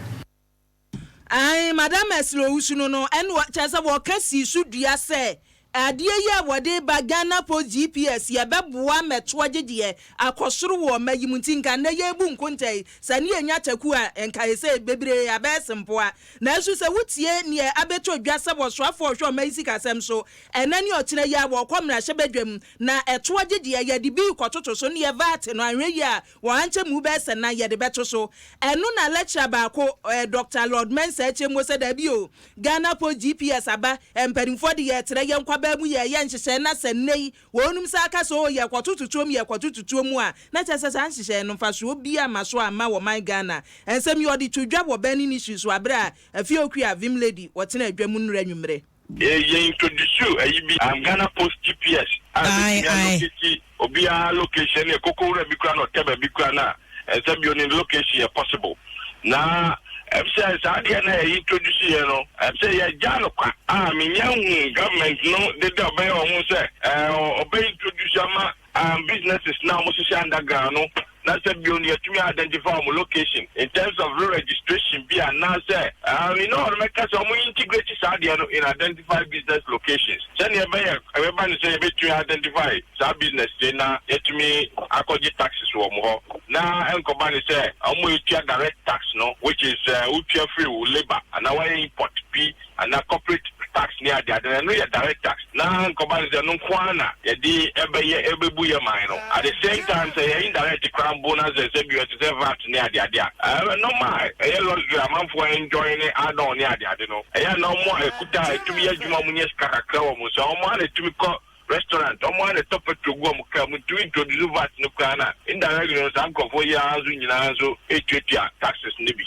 Ae, Madam Ursula Owusu no no, ɛna kyerɛ sɛ wɔka sii so dua sɛ adeɛ yi a wɔde reba Ghana Post GPS yi ɛbɛboa ma ɛtoɔ gyegyeɛ akɔ soro wɔ ɔma yi mu nti nka nnɛ yɛrebu nkonta yi sɛ ne yɛnya taku a nka ɛsɛ bebree abɛyɛ sempoa. Nanso sɛ wotie neɛ abɛtɔ dwa sɛ wɔsoafoɔ ɔhwɛ ɔma yi sikasɛm so ɛnɛ ne ɔkyena yi a wɔrekɔ mmarahyɛbadwam na ɛtoɔ gyegyeɛ yɛde bi rekɔtoto so neɛ VAT no anhwɛ yie a Wɔn ankyɛmu bɛyɛ sɛ nan yɛde bɛto so. Ɛno na lecturer baako, eh, Doctor Lord Mensah kyerɛ mu sɛ dabi o, Ghana Post GPS aba, mpanimfoɔ de yɛretrɛ yɛn nkwabaa mu yɛreyɛ nhyehyɛe na sɛ nnɛ yi wɔnom san ka sɛ oo yɛrekɔto tutuo mu yɛrekɔto tutuo mu a, na kyerɛ sɛ saa nhyehyɛe no mfasoɔ biara mma so amma wɔ man Ghana. Nsɛm yi ɔde to dwa wɔ Burning Issues wɔ aberɛ a Afie Okua, Vim Lady, wɔtena adwa mu nnora anwummerɛ. Yɛ introduce ayi bi um Ghana post GPS a ebetumi a locate obiara location ne koko wura bi kura na ɔtɛ baabi kura na ɛsɛ bio ne location yɛ possible na ɛm sɛ saa deɛ na yɛ introduce yɛ no ɛm sɛ yɛ gya no kwa a menya hu government no deda ɔbɛyɛ wɔn ho sɛ ɛɛ ɔbɛ introduce ama um businesses na wɔn hyehyɛ underground no na sɛ bio no yɛtumi identify wɔn location in terms of re-registration bi anaasɛ um you know ɔno mɛka sɛ wɔn integrate saa adeɛ no in identify business locations sɛnea ɛbɛyɛ ɛbɛba no sɛ yɛbɛtumi identify saa business yi na yɛtumi akɔgye taxes wɔ wɔn hɔ na ɛnkɔba no sɛ wɔn etua direct tax no which is uh, wotua firi wo labour anaa wɔayɛ import bi anaa corporate tax ne ade ade no, ɛno yɛ direct tax na nkɔba no sɛ ɛno nko ara na yɛde ɛbɛyɛ ɛbɛbu yɛ man no. At the same time sɛ yɛ indirect koraa mpo na sɛ sɛ bi ɛte sɛ VAT ne ade ade a, ɛɛ nɔɔma a ɛyɛ luxury amanfoɔ enjoy ne add on ne ade ade no, ɛyɛ a na wɔn a ɛkuta a ɛtumi yɛ adwuma wɔn nya sika kakra wɔ wɔn nsa wɔn ara na ɛtumi kɔ restaurant wɔn ara na ɛtɔ petrol gu wɔn car mu nti wo introduce VAT no koraa no a indirectly no saa nkorɔfoɔ yi ara nso nyinaa nso ɛretuatua taxes no bi.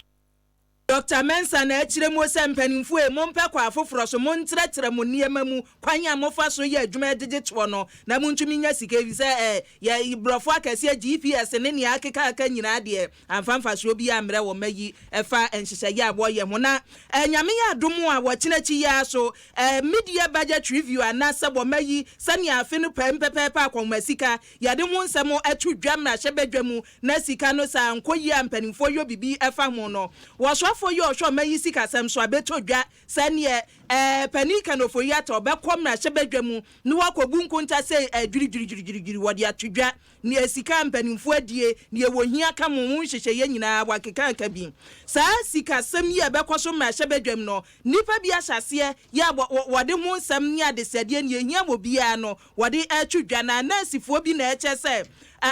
Dɔkta Mensah na ɛkyerɛ mu sɛ mpanimfoɔ ei, mompɛ kwan afoforɔ so, montrɛtrɛ mo nneɛma mu, kwan a mofa so yɛ adwuma gyegye toɔ no, na montumi nya sika efisɛ ɛ, yɛ borɔfo akɛseɛ GPS ne nea akeka aka nyinaa deɛ, amfa mfasoɔ biara ammrɛ wɔn mma yi ɛfa nhyehyɛeɛ a wɔyɛ ho. Na ɛ, Nyame yɛ adom a, wɔkyena akyi yi ara so, ɛ, mid-year budget review anaasɛ wɔn ayi sɛnea afe no paam pɛpɛɛpɛ akɔnhoma sika, yɛde ho nsɛm to dwa mmarahyɛbadwa mu na sika no sɛ ankɔ yie a mpanimfoɔ yɔ biribi fa ho no, wɔsoafoɔ yi a ɔhwɛ ɔman yi sikasɛm so abɛtɔ dwa sɛ neɛ ɛɛ panin Ken Ofori-Atta ɔbɛkɔ mmarahyɛbadwa mu na wakɔbu nkonta sei ɛɛ dwiridwiridwiridwiri wɔde ato dwa neɛ sika a mpanimfoɔ adie neɛ wɔhia ka mo ho nhyehyɛeɛ nyinaa wakeka aka bi. Saa sikasɛm yi a ɛbɛkɔ so mmarahyɛbadwam no nnipa bi ahyɛ aseɛ yɛ a wɔde ho nsɛm ne adesrɛdeɛ neɛ ɛhia wɔ biara no Wɔde reto dwa na nɛɛsefoɔ bi na ɛkyɛ sɛ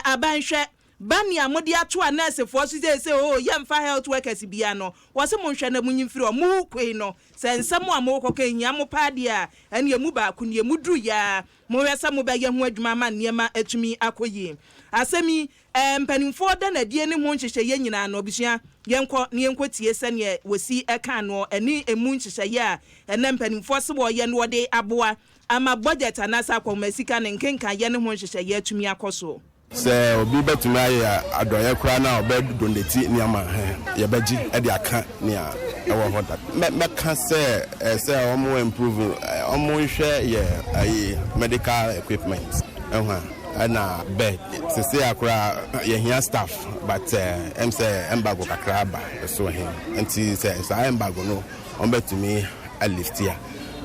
aban hwɛ ba nea mode ato a nɛɛsefoɔ so seesei oo yɛmfa health workers bia no wɔse monhwɛ na monyi mfiri hɔ mokoe no sɛ nsɛm a mokɔka ɛhia mo paa deɛ a ɛneɛ mu baako nie moduru yɛ a monhwɛ sɛ mobɛyɛ ho adwuma ama nneɛma atumi akɔ yie asɛm yi Ɛɛ mpanimfoɔ da no adie ne ho nhyehyɛeɛ nyinaa no, abusua, yɛnkɔ na yɛnkɔtie sɛdeɛ wɔsi ka noɔ ɛne ɛmu nhyehyɛeɛ a ɛnnɛ mpanimfoɔ se wɔreyɛ na wɔde aboa ama budget anaasɛ akɔnhoma ne nkenkaeɛ ne ho nhyehyɛeɛ atumi akɔ soɔ. Sɛ obi bɛtumi ayɛ adɔeɛ koraa na ɔbɛ donate nneɛma a, yɛbɛgye de aka nea ɛwɔ hɔ dada. Mɛka sɛ ɛsɛ wɔn improve, wɔn nhwɛ yɛ ayi medical equipment ho a. Ɛna bɛ sesei a koraa yɛhia staff but ɛm sɛ embargo kakra aba so he nti sɛ saa embargo no wɔn bɛtumi a lift a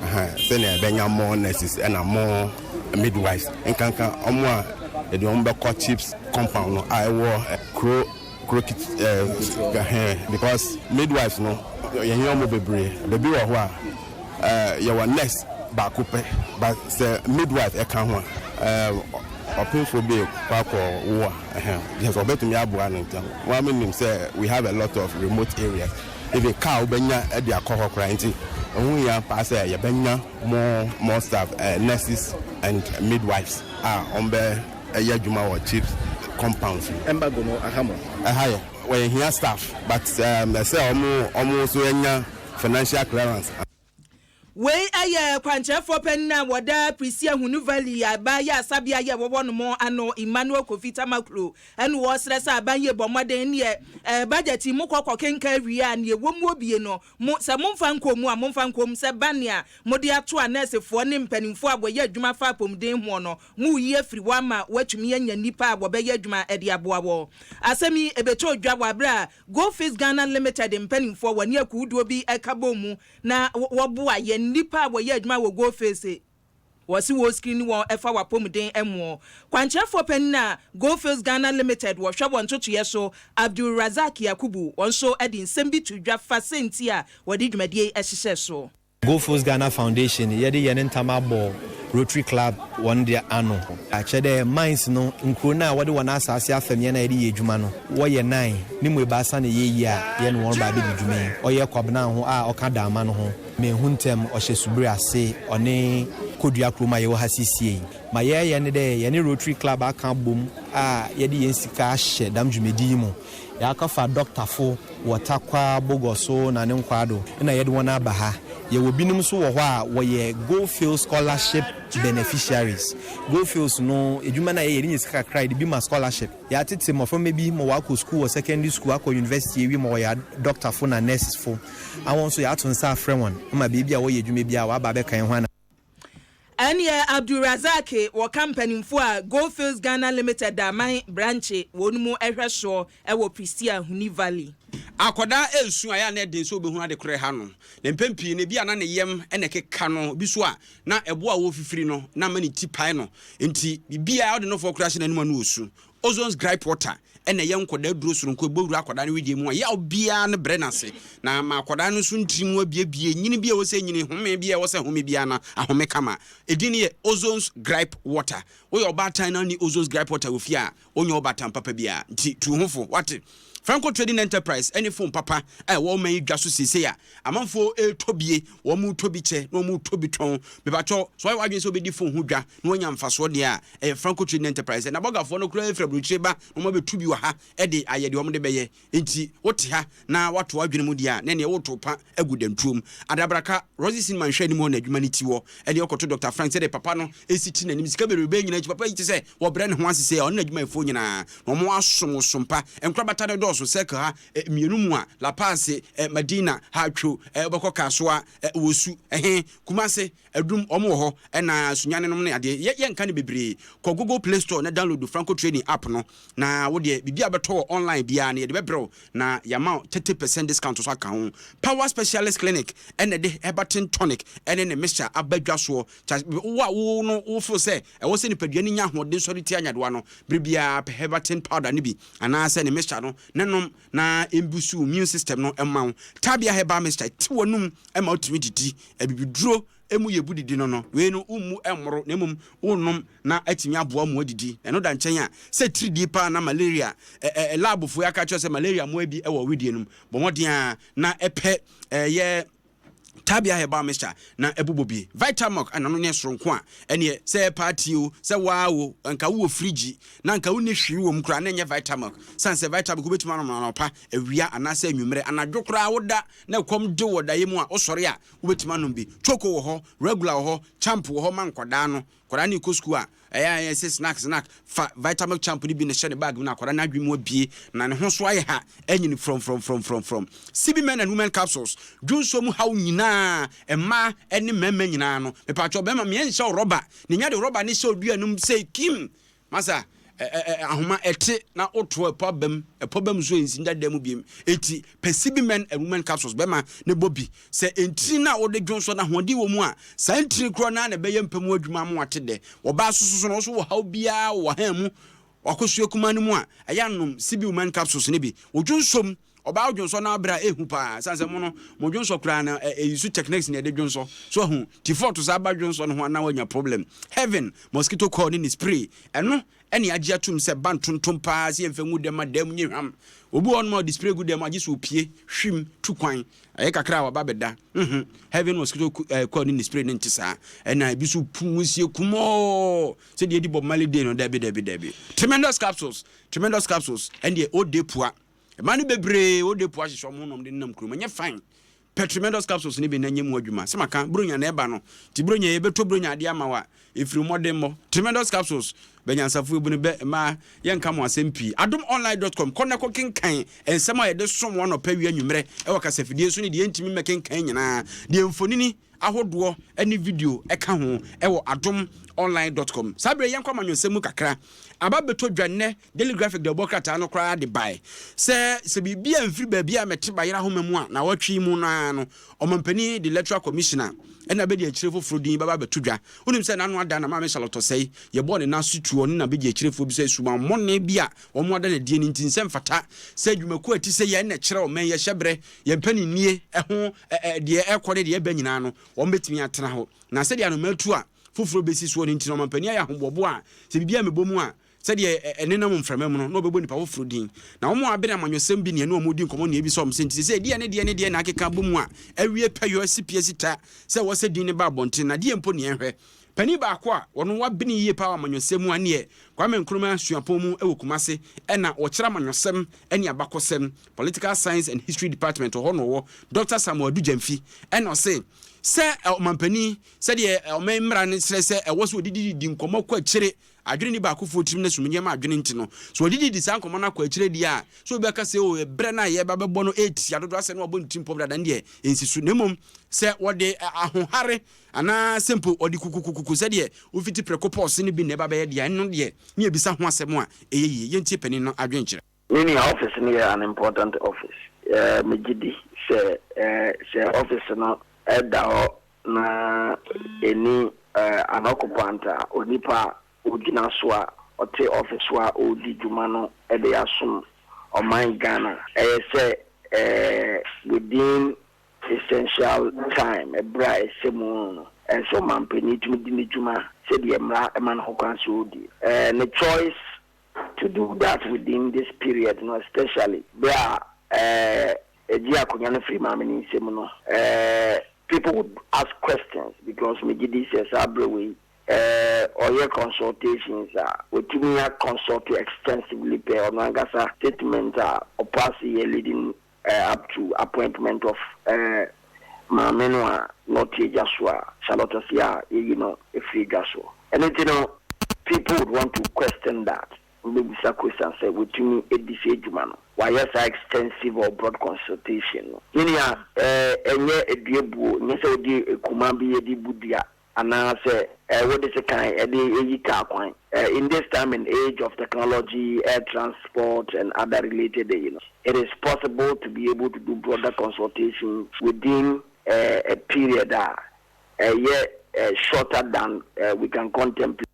aha sɛnea yɛbɛnya more nurses ɛna more midwives nkanka wɔn a yɛde wɔn bɛkɔ chips compound no a ɛwɔ kuro kuro kit ɛɛ because midwives no yɛhia wɔn bebree baabi wɔ hɔ a ɛɛ yɛwɔ nurse baako pɛ but sɛ midwife ɛka ho a ɛɛ ɔpemfoɔ bi kɔ akɔ wo a ɛhɛn yes ɔbɛtumi aboa no ntɛm wɔn a nim sɛ we have a lot of remote areas even car wobɛnya ɛde akɔ hɔ koraa nti ɛho hia paa sɛ yɛbɛnya more more staff ɛɛ nurses and midwives a wɔn bɛ ɛyɛ adwuma wɔ chips compounds mu. Embargo no aha mo? Ɛha yɛ. Wɔyɛ hia staff but ɛsɛ ɔmo ɔmo nso nya financial clearance. Wei yɛ kwankyerɛfoɔ panin a wɔda Prisia Hunu Valley aba ayaresabea yɛ wɔwɔ nom ano, Emmanuel Kofi Tamaklo, ɛna ɔresrɛ sɛ aban yi bɔ mmɔden neɛ ɛɛ budget yi mokɔ kɔ kenkan wie a neɛ ɛwɔ mu obie no mo sɛ momfa nkɔ mu a momfa nkɔ mu sɛ ba nea mode ato a nɛɛsefoɔ ne mpanimfoɔ a wɔyɛ adwuma fa apɔmuden hoɔ no moreyi afiri hɔ ama wɔatumi anya nnipa a wɔbɛyɛ adwuma de aboa wɔ. Asɛm yi ɛbɛtɔ dwa wɔ aberɛ a Goldfields Ghana Limited mpanimfoɔ wɔne akuwuduo bi ka bɔɔ mu na wɔboa yɛn nnipa a wɔyɛ adwuma wɔ Goldfields. Wɔse wɔ screen wɔn ɛfa w'apɔmuden moɔ. Kwankyerɛfoɔ panin a Goldfields Ghana Limited wɔhwɛ wɔn ntotoeɛ so, Abdul Razak Yakubu, wɔn nso de nsɛm bi to dwa fa sɛnti a wɔde dwumadie yi hyehyɛɛ soɔ. Goldfields Ghana Foundation yɛde hɛn ntam abɔ Rotary Club hɔn de ano. Kyerɛ dɛ mines no, nkurow no a wɔde hɔn asaase afɛm hɛn a yɛde yɛ edwuma no, wɔyɛ nine, no mu ebiasa na yeeyi a yɛnye hɔn reba abedzi dwuma yi. Ɔyɛ Kwabena ho a ɔka Daama no ho, Mehu Ntsɛm, ɔhyɛ Subiri ase, ɔne Kodua kurom a yɛwɔ ha sesei yi. Ma yɛreyɛ nye dɛ yɛne Rotary Club aka abɔ mu a yɛde hɛn sika ahyɛ dɛm dwumadzi yi mu. Yɛakɔfa dɔktafo wɔ Tarkwa, Bogoso na ne nkwaa do na yɛde hɔn aba ha. Yɛwɔ binom so wɔ hɔ a wɔyɛ Goldfields Scholarship beneficiaries. Goldfields no, edwuma no a yɛyɛ, yɛde nya sika kakra a yɛde bi ma scholarship. Yɛatsetse mboframba bi ma wɔakɔ skuul wɔ secondary school, akɔ university ewie ma wɔyɛ adɔktafo na nursesfo. Ahɔn so yɛato nsa afrɛ hɔn ma beebi a wɔyɛ edwuma biara wɔaba abɛka hɛnho ana. Ɛneɛ Abdul Razak wɔka mpanimfoɔ a Goldfields Ghana Limited Daman Branche wɔn mu hwɛ soɔ wɔ Prestea Huni Valley. Akwadaa resu a, ɛyɛ a na ɛden sɛ ɔbɛhunu ade korɔ ɛha no. Na mpɛn pii no, ebia na ne yam na ɛkeka no, bi nso a, na ɛbo a ɔrefifiri no na ama ne ti pae no. Enti biribiara wode nofoɔ koraa hyɛ n'anom a na ɔresu. Ozone's Gripe Water na ɛyɛ nkwadaa aduro soronko, ɛbɔ wura akwadaa no wedeɛ mu a, yaw biara no brɛ no ase, na ama akwadaa no nso ntiri mu abiebie, nyini bi a ɛwɔ sɛ nyini, home bi a ɛwɔ sɛ home biara no ahome kama. Edin no yɛ Ozone's Gripe Water. Woyɛ ɔbaatan na wonni Ozone's Gripe Water wɔ fie a, wonyɛ ɔbaatan papa biara. Nti tu wo ho fo, woate? Franco Trading Enterprise ne fon papa a ɛwɔ ɔman yi dwa so seesei a amanfoɔ retɔ bie, wɔretɔ bi kyɛ na wɔretɔ bi tɔn. Mepakyɛw, sɛ woayɛ w'adwene sɛ wobɛdi fon ho dwa na woanya mfasoɔ deɛ a, ɛyɛ Franco Trading Enterprise. Na bɔgafoɔ no koraa firi aburokyire ba na wɔabɛtu bi wɔ ha de ayɛ deɛ wɔde bɛyɛ. Enti wote ha na woato w'adwene mu deɛ a, na ɛneɛ woreto pa agu dantuo mu. Adabraka, Rosie Cinema nhwɛanim hɔ na adwuma no ti wɔ. Ɛneɛ wokɔto Dɔkta Frank sɛdeɛ papa no si te n'anim, sika bebrebe nyinaa akyi, papa yi te sɛ wɔbrɛ ne ho ase sei a, ɔne n'adwumayɛfoɔ nyinaa, na wɔn asom wo som pa. Nkorabata no dɔɔso, circle ha, mmienu mu a, La Paz, Madina, Hatcho, wobɛkɔ Kasoa, Wosu, ɛhe, Kumase, Adum, wɔn wɔ hɔ, ɛna Sunyani nom ne adeɛ. Yɛ, yɛnka no bebree. Kɔ Google Play Store na download Franco Trading app no, na wo deɛ, biribi a wobɛtɔ wɔ online biara no, yɛde bɛbrɛ wo, na yɛama wo 30% discount nso aka ho. Power Specialist Clinic ɛna ɛde Herbatin Tonic ɛne ne mixture aba dwa soɔ. Kyɛ, wo a wo no, wo feel sɛ ɛwɔ sɛ nipadua no nya ahoɔden sɔre tia nyadewa no, bere biara pɛ Herbatin powder no bi anaasɛ ne mixture no na nom na ɛmbusu wo immune system no mma wo. Tabia Herbal Mixture, ɛte w'anum ma wotumi didi. Abibiduro mu yɛ bu didi no no, wei no wommu mmoro na mmom wonom na atumi aboa mo adidi. Ɛno da nkyɛn a, sɛ tiridie paa na malaria, ɛ, ɛ, labfoɔ yi aka akyerɛ sɛ malaria mmoa bi wɔ wedeɛ no mu, bɔ mmɔden ara na pɛ ɛyɛ Tabia herbal mixture na ɛbobɔ bi. Vitamilk ɛna no ne soronko a ɛneɛ sɛ party o sɛ waa o nka wowɔ fridge na nka wonni hwee wɔ mu koraa na ɛnyɛ Vitamilk. Sane sɛ Vitamilk wobɛtumi anom no anɔpa, awia anaasɛ anwummerɛ. Anadwo koraa woda na ɛkɔm de wɔ daeɛ mu a wosɔre a wobɛtumi anom bi. Choco wɔ hɔ, regular wɔ hɔ, champ wɔ hɔ ma nkwadaa no. Akwadaa no rekɔ sukuu a, ɛyɛ a ɛyɛ sɛ snack snack, fa Vitamilk Champ no bi na hyɛ ne bag mu na akwadaa no adwene mu abue na ne ho so ayɛ ha anyini frɔmfrɔmfrɔmfrɔmfrɔm. CB Men and Women Capsules, dwonsɔ mu haw nyinaa, mmaa ne mmarima nyinaa no, mepatwɔ bɛrima meɛ nhyɛ wo rɔba, na nya de rɔba no hyɛ odua no mu sei kim, masa ɛ ɛ ahoma ɛte na woto ɛpɔ abam, ɛpɔ bam nso ɛnsi nda dan mu biem. Enti pɛ CB Men and Women Capsules bɛrima ne bɔ bi. Sɛ ntini no a wode dwonsɔ no ahoɔden wɔ mu a, saa ntini korɔ no ara na ɛbɛyɛ mpa mu adwuma ama wate dɛ. Ɔbaa so so no, wo nso wɔ haw biara wɔ w'ahan mu, w'akosua kumaa no mu a, ɛyɛ a nom CB Women Capsules no bi. Wo dwonsɔ mu, ɔbaa wo dwonsɔ no abrɛ a, ɛhu paa. Ɛsiane sɛ mo no, mo dwonsɔ koraa no, ɛyi so techniques na yɛde dwonsɔ. So ahu? Nti fɔɔto saa ba dwonsɔ no ho a na woanya problem. Heaven Mosquito Coil ne ne spray, ɛno ɛne agye atum sɛ ba ntontom paa sɛ yɛmfa ngu dɛm ma dan mu nyɛ hwam. Obi wɔ hɔnom a ɔde spray gu dɛm a gye sɛ opue, hwim, tu kwan. Ɛyɛ kakra a waba abɛda. Mhm. Heaven mosquito eh, coil ne ne spray no nte saa. Ɛna ebi nso pu nwusie kumoo sɛ deɛ ɛdi Bob Marley day no. Dabi, dabi, dabi. Tremendous capsules, tremendous capsules, ɛndeɛ ode pua. Mmaa no bebree ode pua hyehyɛ wɔn ho na wɔde nenam kurom. Ɛnyɛ fine. Pɛ Tremendous capsules no bi na nyɛ mu adwuma. Sɛ maka, Buronya na ɛba no. Nti Buronya yi, yɛbɛtɔ Buronya adeɛ ama wo a, ɛfiri mmɔdemmɔ. Tremendous capsules, bɛ nyansafoɔ ebu no bɛ, mmaa, yɛnka mo asɛm pii. Adomonline dot com, kɔ na kɔ kenkan nsɛm a yɛde som wo anɔpa, awia, anwummerɛ wɔ kasafidie so ne deɛ yɛntumi mmɛkenkan nyinaa. Deɛ mfonini ahodoɔ ne video ka ho wɔ adomonline dot com. Saa berɛ yi yɛnkɔ amanyɔsɛm mu kakra. Aba bɛtɔ dwa nnɛ Daily Graphic de ɔbɔ krataa no koraa de bae sɛ sɛ biribi amfiri baabi a mɛte bayerɛ ahoma mu a naawɔtwe yi mu no ara no ɔmampanin de Electoral Commissioner ɛna abɛdi akyire foforɔ din bɛba abɛto dwa. Wonim sɛ n'ano ada na Maame Charlotte Osei yɛbɔɔ ne nan so tuo ɔne n'abɛdi akyirefoɔ bi sɛ subammɔne bi a wɔn ada no adie no nti nsɛ mfata sɛ adwumakuo a ɛte sɛ yɛn na ɛkyerɛ ɔman yi hyɛberɛ yɛn mpaninnie ho deɛ ɛrekɔ ne deɛ ɛreba nyinaa no wɔn bɛtumi atena hɔ na sɛdeɛ anomaa tu a foforɔ bɛsi soɔ no nti no ɔmampanin ayɛ ahoboaboa a sɛ biribi ammɛbɔ mu a Sɛdeɛ ɛnenam mframa mu no, na wɔbɛbɔ nnipa foforɔ din. Na wɔn a abene amanyɔsɛm bi ne ɛne wɔn redi nkɔmmɔ nea ebisa wɔn sɛ, Enti seesei ɛdeɛn ne deɛn ne deɛn na akeka abɔ mu a awie pɛyɔ asi pi asi ta sɛ ɛwɔ sɛ din no ba abɔnten, na deɛn mpo ne yɛnhwɛ? Panin baako a ɔno wabene yie paa wɔ amanyɔsɛm mu a ɛneɛ Kwame Nkrumah Suapɔn mu wɔ Kumase ɛna ɔkyerɛ amanyɔsɛm ne abakɔsɛm, Political Science and History Department, ɔhɔ na ɔwɔ, Dɔkta Samuel Adu Gyamfi, ɛna ɔse sɛ ɔmampanin sɛdeɛ ɔman mmara no kyerɛ sɛ ɛwɔ sɛ ɔdidi didi nkɔmmɔ kɔ akyire Adwene nni baakofoɔ tirim na sum nneɛma adwene nti no, sɛ wɔde didi saa nkɔmmɔ no akɔ akyire deɛ a, sɛ obi bɛka sɛ, O, ɛberɛ no a yɛreba bɛbɔ no ɛretia dodo asɛ na wabɔ ne tirim pɔ dada no deɛ, ɛnsi so. Na mmom sɛ wɔde ahohare anaa sɛ mpo wɔde kukukukuku sɛdeɛ wofiti prɛko pɔɔse no bi na ɛba bɛyɛ deɛ a, ɛno deɛ ne yɛbisa ho asɛm a ɛyɛ yie. Yɛntie panin no adwenkyerɛ. Me nua, office no yɛ an important office. Megye di sɛ sɛ office no da hɔ na ɛnni an occupant a, onipa a ɔgyina so a ɔte office hɔ a ɔredi dwuma no de asom ɔman Ghana. Ɛyɛ sɛ within essential time, ɛberɛ a ɛsɛ mu no, ɛsɛ sɛ ɔmanpanin tumi di ne dwuma sɛdeɛ mmara ma no ho kwan sɛ ɔdi. Ne choice to do that within this period no especially berɛ a ɛgye akonya no firi maame no nsam no people would ask questions because megye di sɛ saa berɛ wei ɔyɛ consultations a watumi a consult extensively pɛ ɔno ankasa statement a ɔpaase yɛ leading up to appointment of maame no a na ɔte adwa so a Charlotte Osei a yɛyi no firi adwa so. Ɛno nti no people would want to question that, wobɛbisa question sɛ watumi adi saa adwuma no, wayɛ saa extensive or broad consultation no. Me nua, ɛnyɛ dua buo, nyɛ sɛ wode kuma bi de bu dua anaasɛ wode sekan de yi kaa kwan. In this time and age of technology, air transport and other related you know, it is possible to be able to do broader consultation within a period a ɛyɛ shorter than we can contemplate.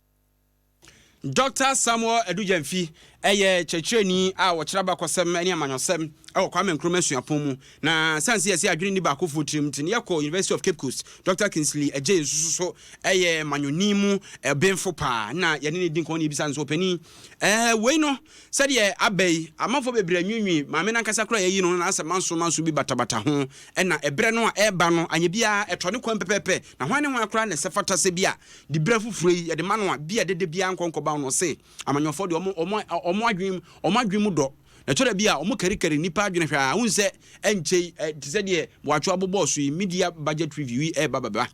Dɔkta Samuel Adu Gyamfi yɛ kyerɛkyerɛni a ɔkyerɛ abakɔsɛm ne amanyɔsɛm wɔ Kwame Nkrumah Suapɔn mu. Na sane sɛ yɛse adwene nni baakofoɔ tirim nti no, yɛkɔ University of Cape Coast. Dɔkta Kingsley Adjei nso so yɛ manyɔni mu benfo paa na yɛne no di nkɔmmɔ na yɛbisa no sɛ, Ɔpanin, ɛɛ wei no sɛdeɛ aba yi, amanfoɔ bebree anwiinwii, maame no ankasa koraa a yɛayi no no n'asɛm manso manso bi batabata ho, ɛna ɛberɛ no a ɛreba no anyɛ biara ɛtɔ ne kwan pɛpɛɛpɛ, na hwan ne hwan koraa na ɛsɛ fata sɛ bi a diberɛ foforɔ yi yɛde ma no a, bi a dede biara nkɔ nkɔba no. Ɔse amanyɔfoɔ deɛ wɔn wɔn wɔn adwene wɔn adwene mu dɔ, na ɛtɔ da bi a wɔn karikari nnipa adwene hwɛ a, wohu sɛ ɛnkyɛ yi te sɛ deɛ Boakye abobɔɔ so yi, media budget review yi ɛreba bɛba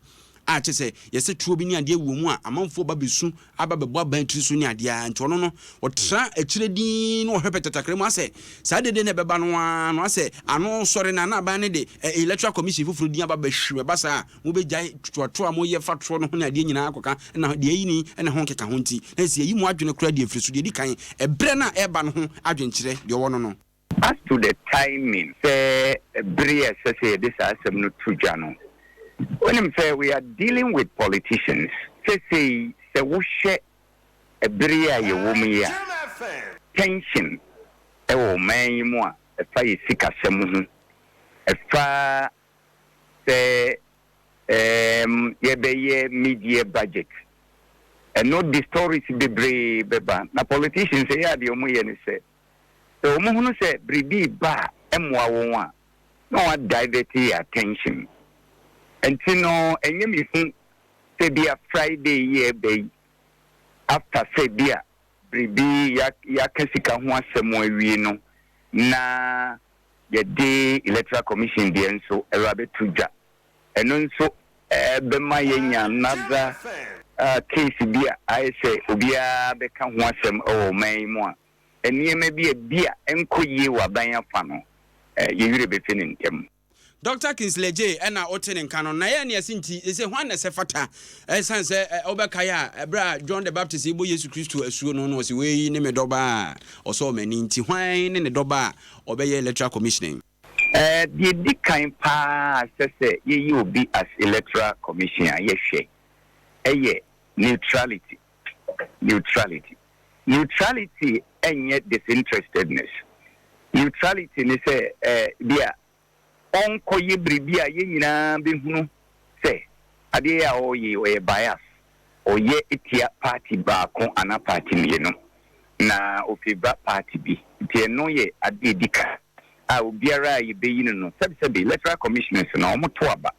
a kyerɛ sɛ yɛsɛ toɔ bi ne adeɛ wɔ mu a amanfoɔ ba bɛsu aba bɛbɔ aban tiri so ne adeɛ ara nti ɔno no ɔtra akyire dinn na ɔhwɛ pɛtɛtakra mu asɛ saa dede no ɛbɛba no ara no asɛ ano sɔre na na aban no de electoral commission foforɔ din aba bɛhwim ɛba saa a mobɛgyae toatoa a moyɛ fa toɔ no ho ne adeɛ nyinaa akɔka na deɛ ayi ni ne ho nkeka ho nti na ɛsɛ yɛyi mo adwene koraa deɛ mfiri so deɛ ɛdi kan ɛberɛ no a ɛreba no ho adwenkyerɛ deɛ ɔwɔ no no. As to the timing, sɛ bere a ɛsɛ sɛ yɛde saa asɛm no to dwa no, wonim sɛ we are dealing with politicians. Seesei sɛ wohwɛ bere a yɛwɔ mu yi a, tension wɔ ɔman yi mu a ɛfa yɛn sikasɛm ho, ɛfa sɛ yɛbɛyɛ mid-year budget, ɛno de stories bebree bɛba. Na politicians ɛyɛ a deɛ wɔyɛ ne sɛ, Sɛ wɔhunu sɛ biribi reba a ɛmmoa wɔn a, na wɔadivɛte yɛn attention. Ɛnti no ɛnyɛ me hu sɛ ebia Friday yi a ɛreba yi, after sɛ ebia biribi yɛaka sika ho asɛm awie no, na. yɛde Electoral Commission deɛ nso ɛreba abɛto dwa. Ɛno nso bɛma yɛanya another case bi a ayɛ sɛ obiara bɛka ho asɛm wɔ ɔman yi mu a, nneɛma bi a bi a ɛnkɔ yie wɔ aban afa no, yɛn werɛ bɛfi no ntɛm. Dɔkta Kingsley Adjei na wote ne nka no. Na ɛyɛ nea ɛse nti, sɛ hwan na ɛsɛ fata? Ɛsiane sɛ wobɛkae a, ɛberɛ a John the Baptist rebɔ Yesu Kristo asuo no, na ɔse, Wei ne me dɔba a ɔsɔɔ m'ani. Nti hwan ne ne dɔba a ɔbɛyɛ Electoral Commissioner? Deɛ ɛdi kan pa ara a ɛsɛ sɛ yɛyi obi as Electoral Commission a yɛhwɛ yɛ neutrality, neutrality. Neutrality nyɛ disinterestedness. Neutrality ne sɛ bi a ɔnkɔyɛ biribi a yɛn nyinaa bɛhunu sɛ adeɛ yi a ɔreyɛ yi ɔyɛ bias, ɔyɛ tia party baako anaa party mmienu na ɔfavour party bi. Nti ɛno yɛ adeɛ a ɛdi kan a obiara a yɛbɛyi no no, sɛbesɛbe electoral commissioners no wɔto aba,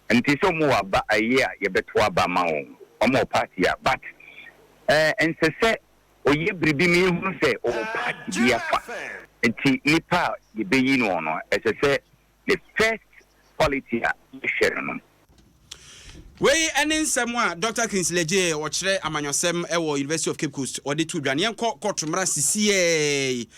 nti sɛ wɔwɔ aba a ɛyɛ a yɛbɛto aba ama wɔn, wɔwɔ party a but ɛnsɛ sɛ ɔyɛ biribi ma yɛhunu sɛ ɔwɔ party bi afa. Nti nipa a yɛbɛyi noɔ no, ɛsɛ sɛ ne first quality a yɛhwɛ no no. Wei ne nsɛm a Dɔkta Kingsley Adjei a ɔkyerɛ amanyɔsɛm wɔ University of Cape Coast ɔde too dwa no. Yɛnkɔ kɔɔto mmra sisiɛi.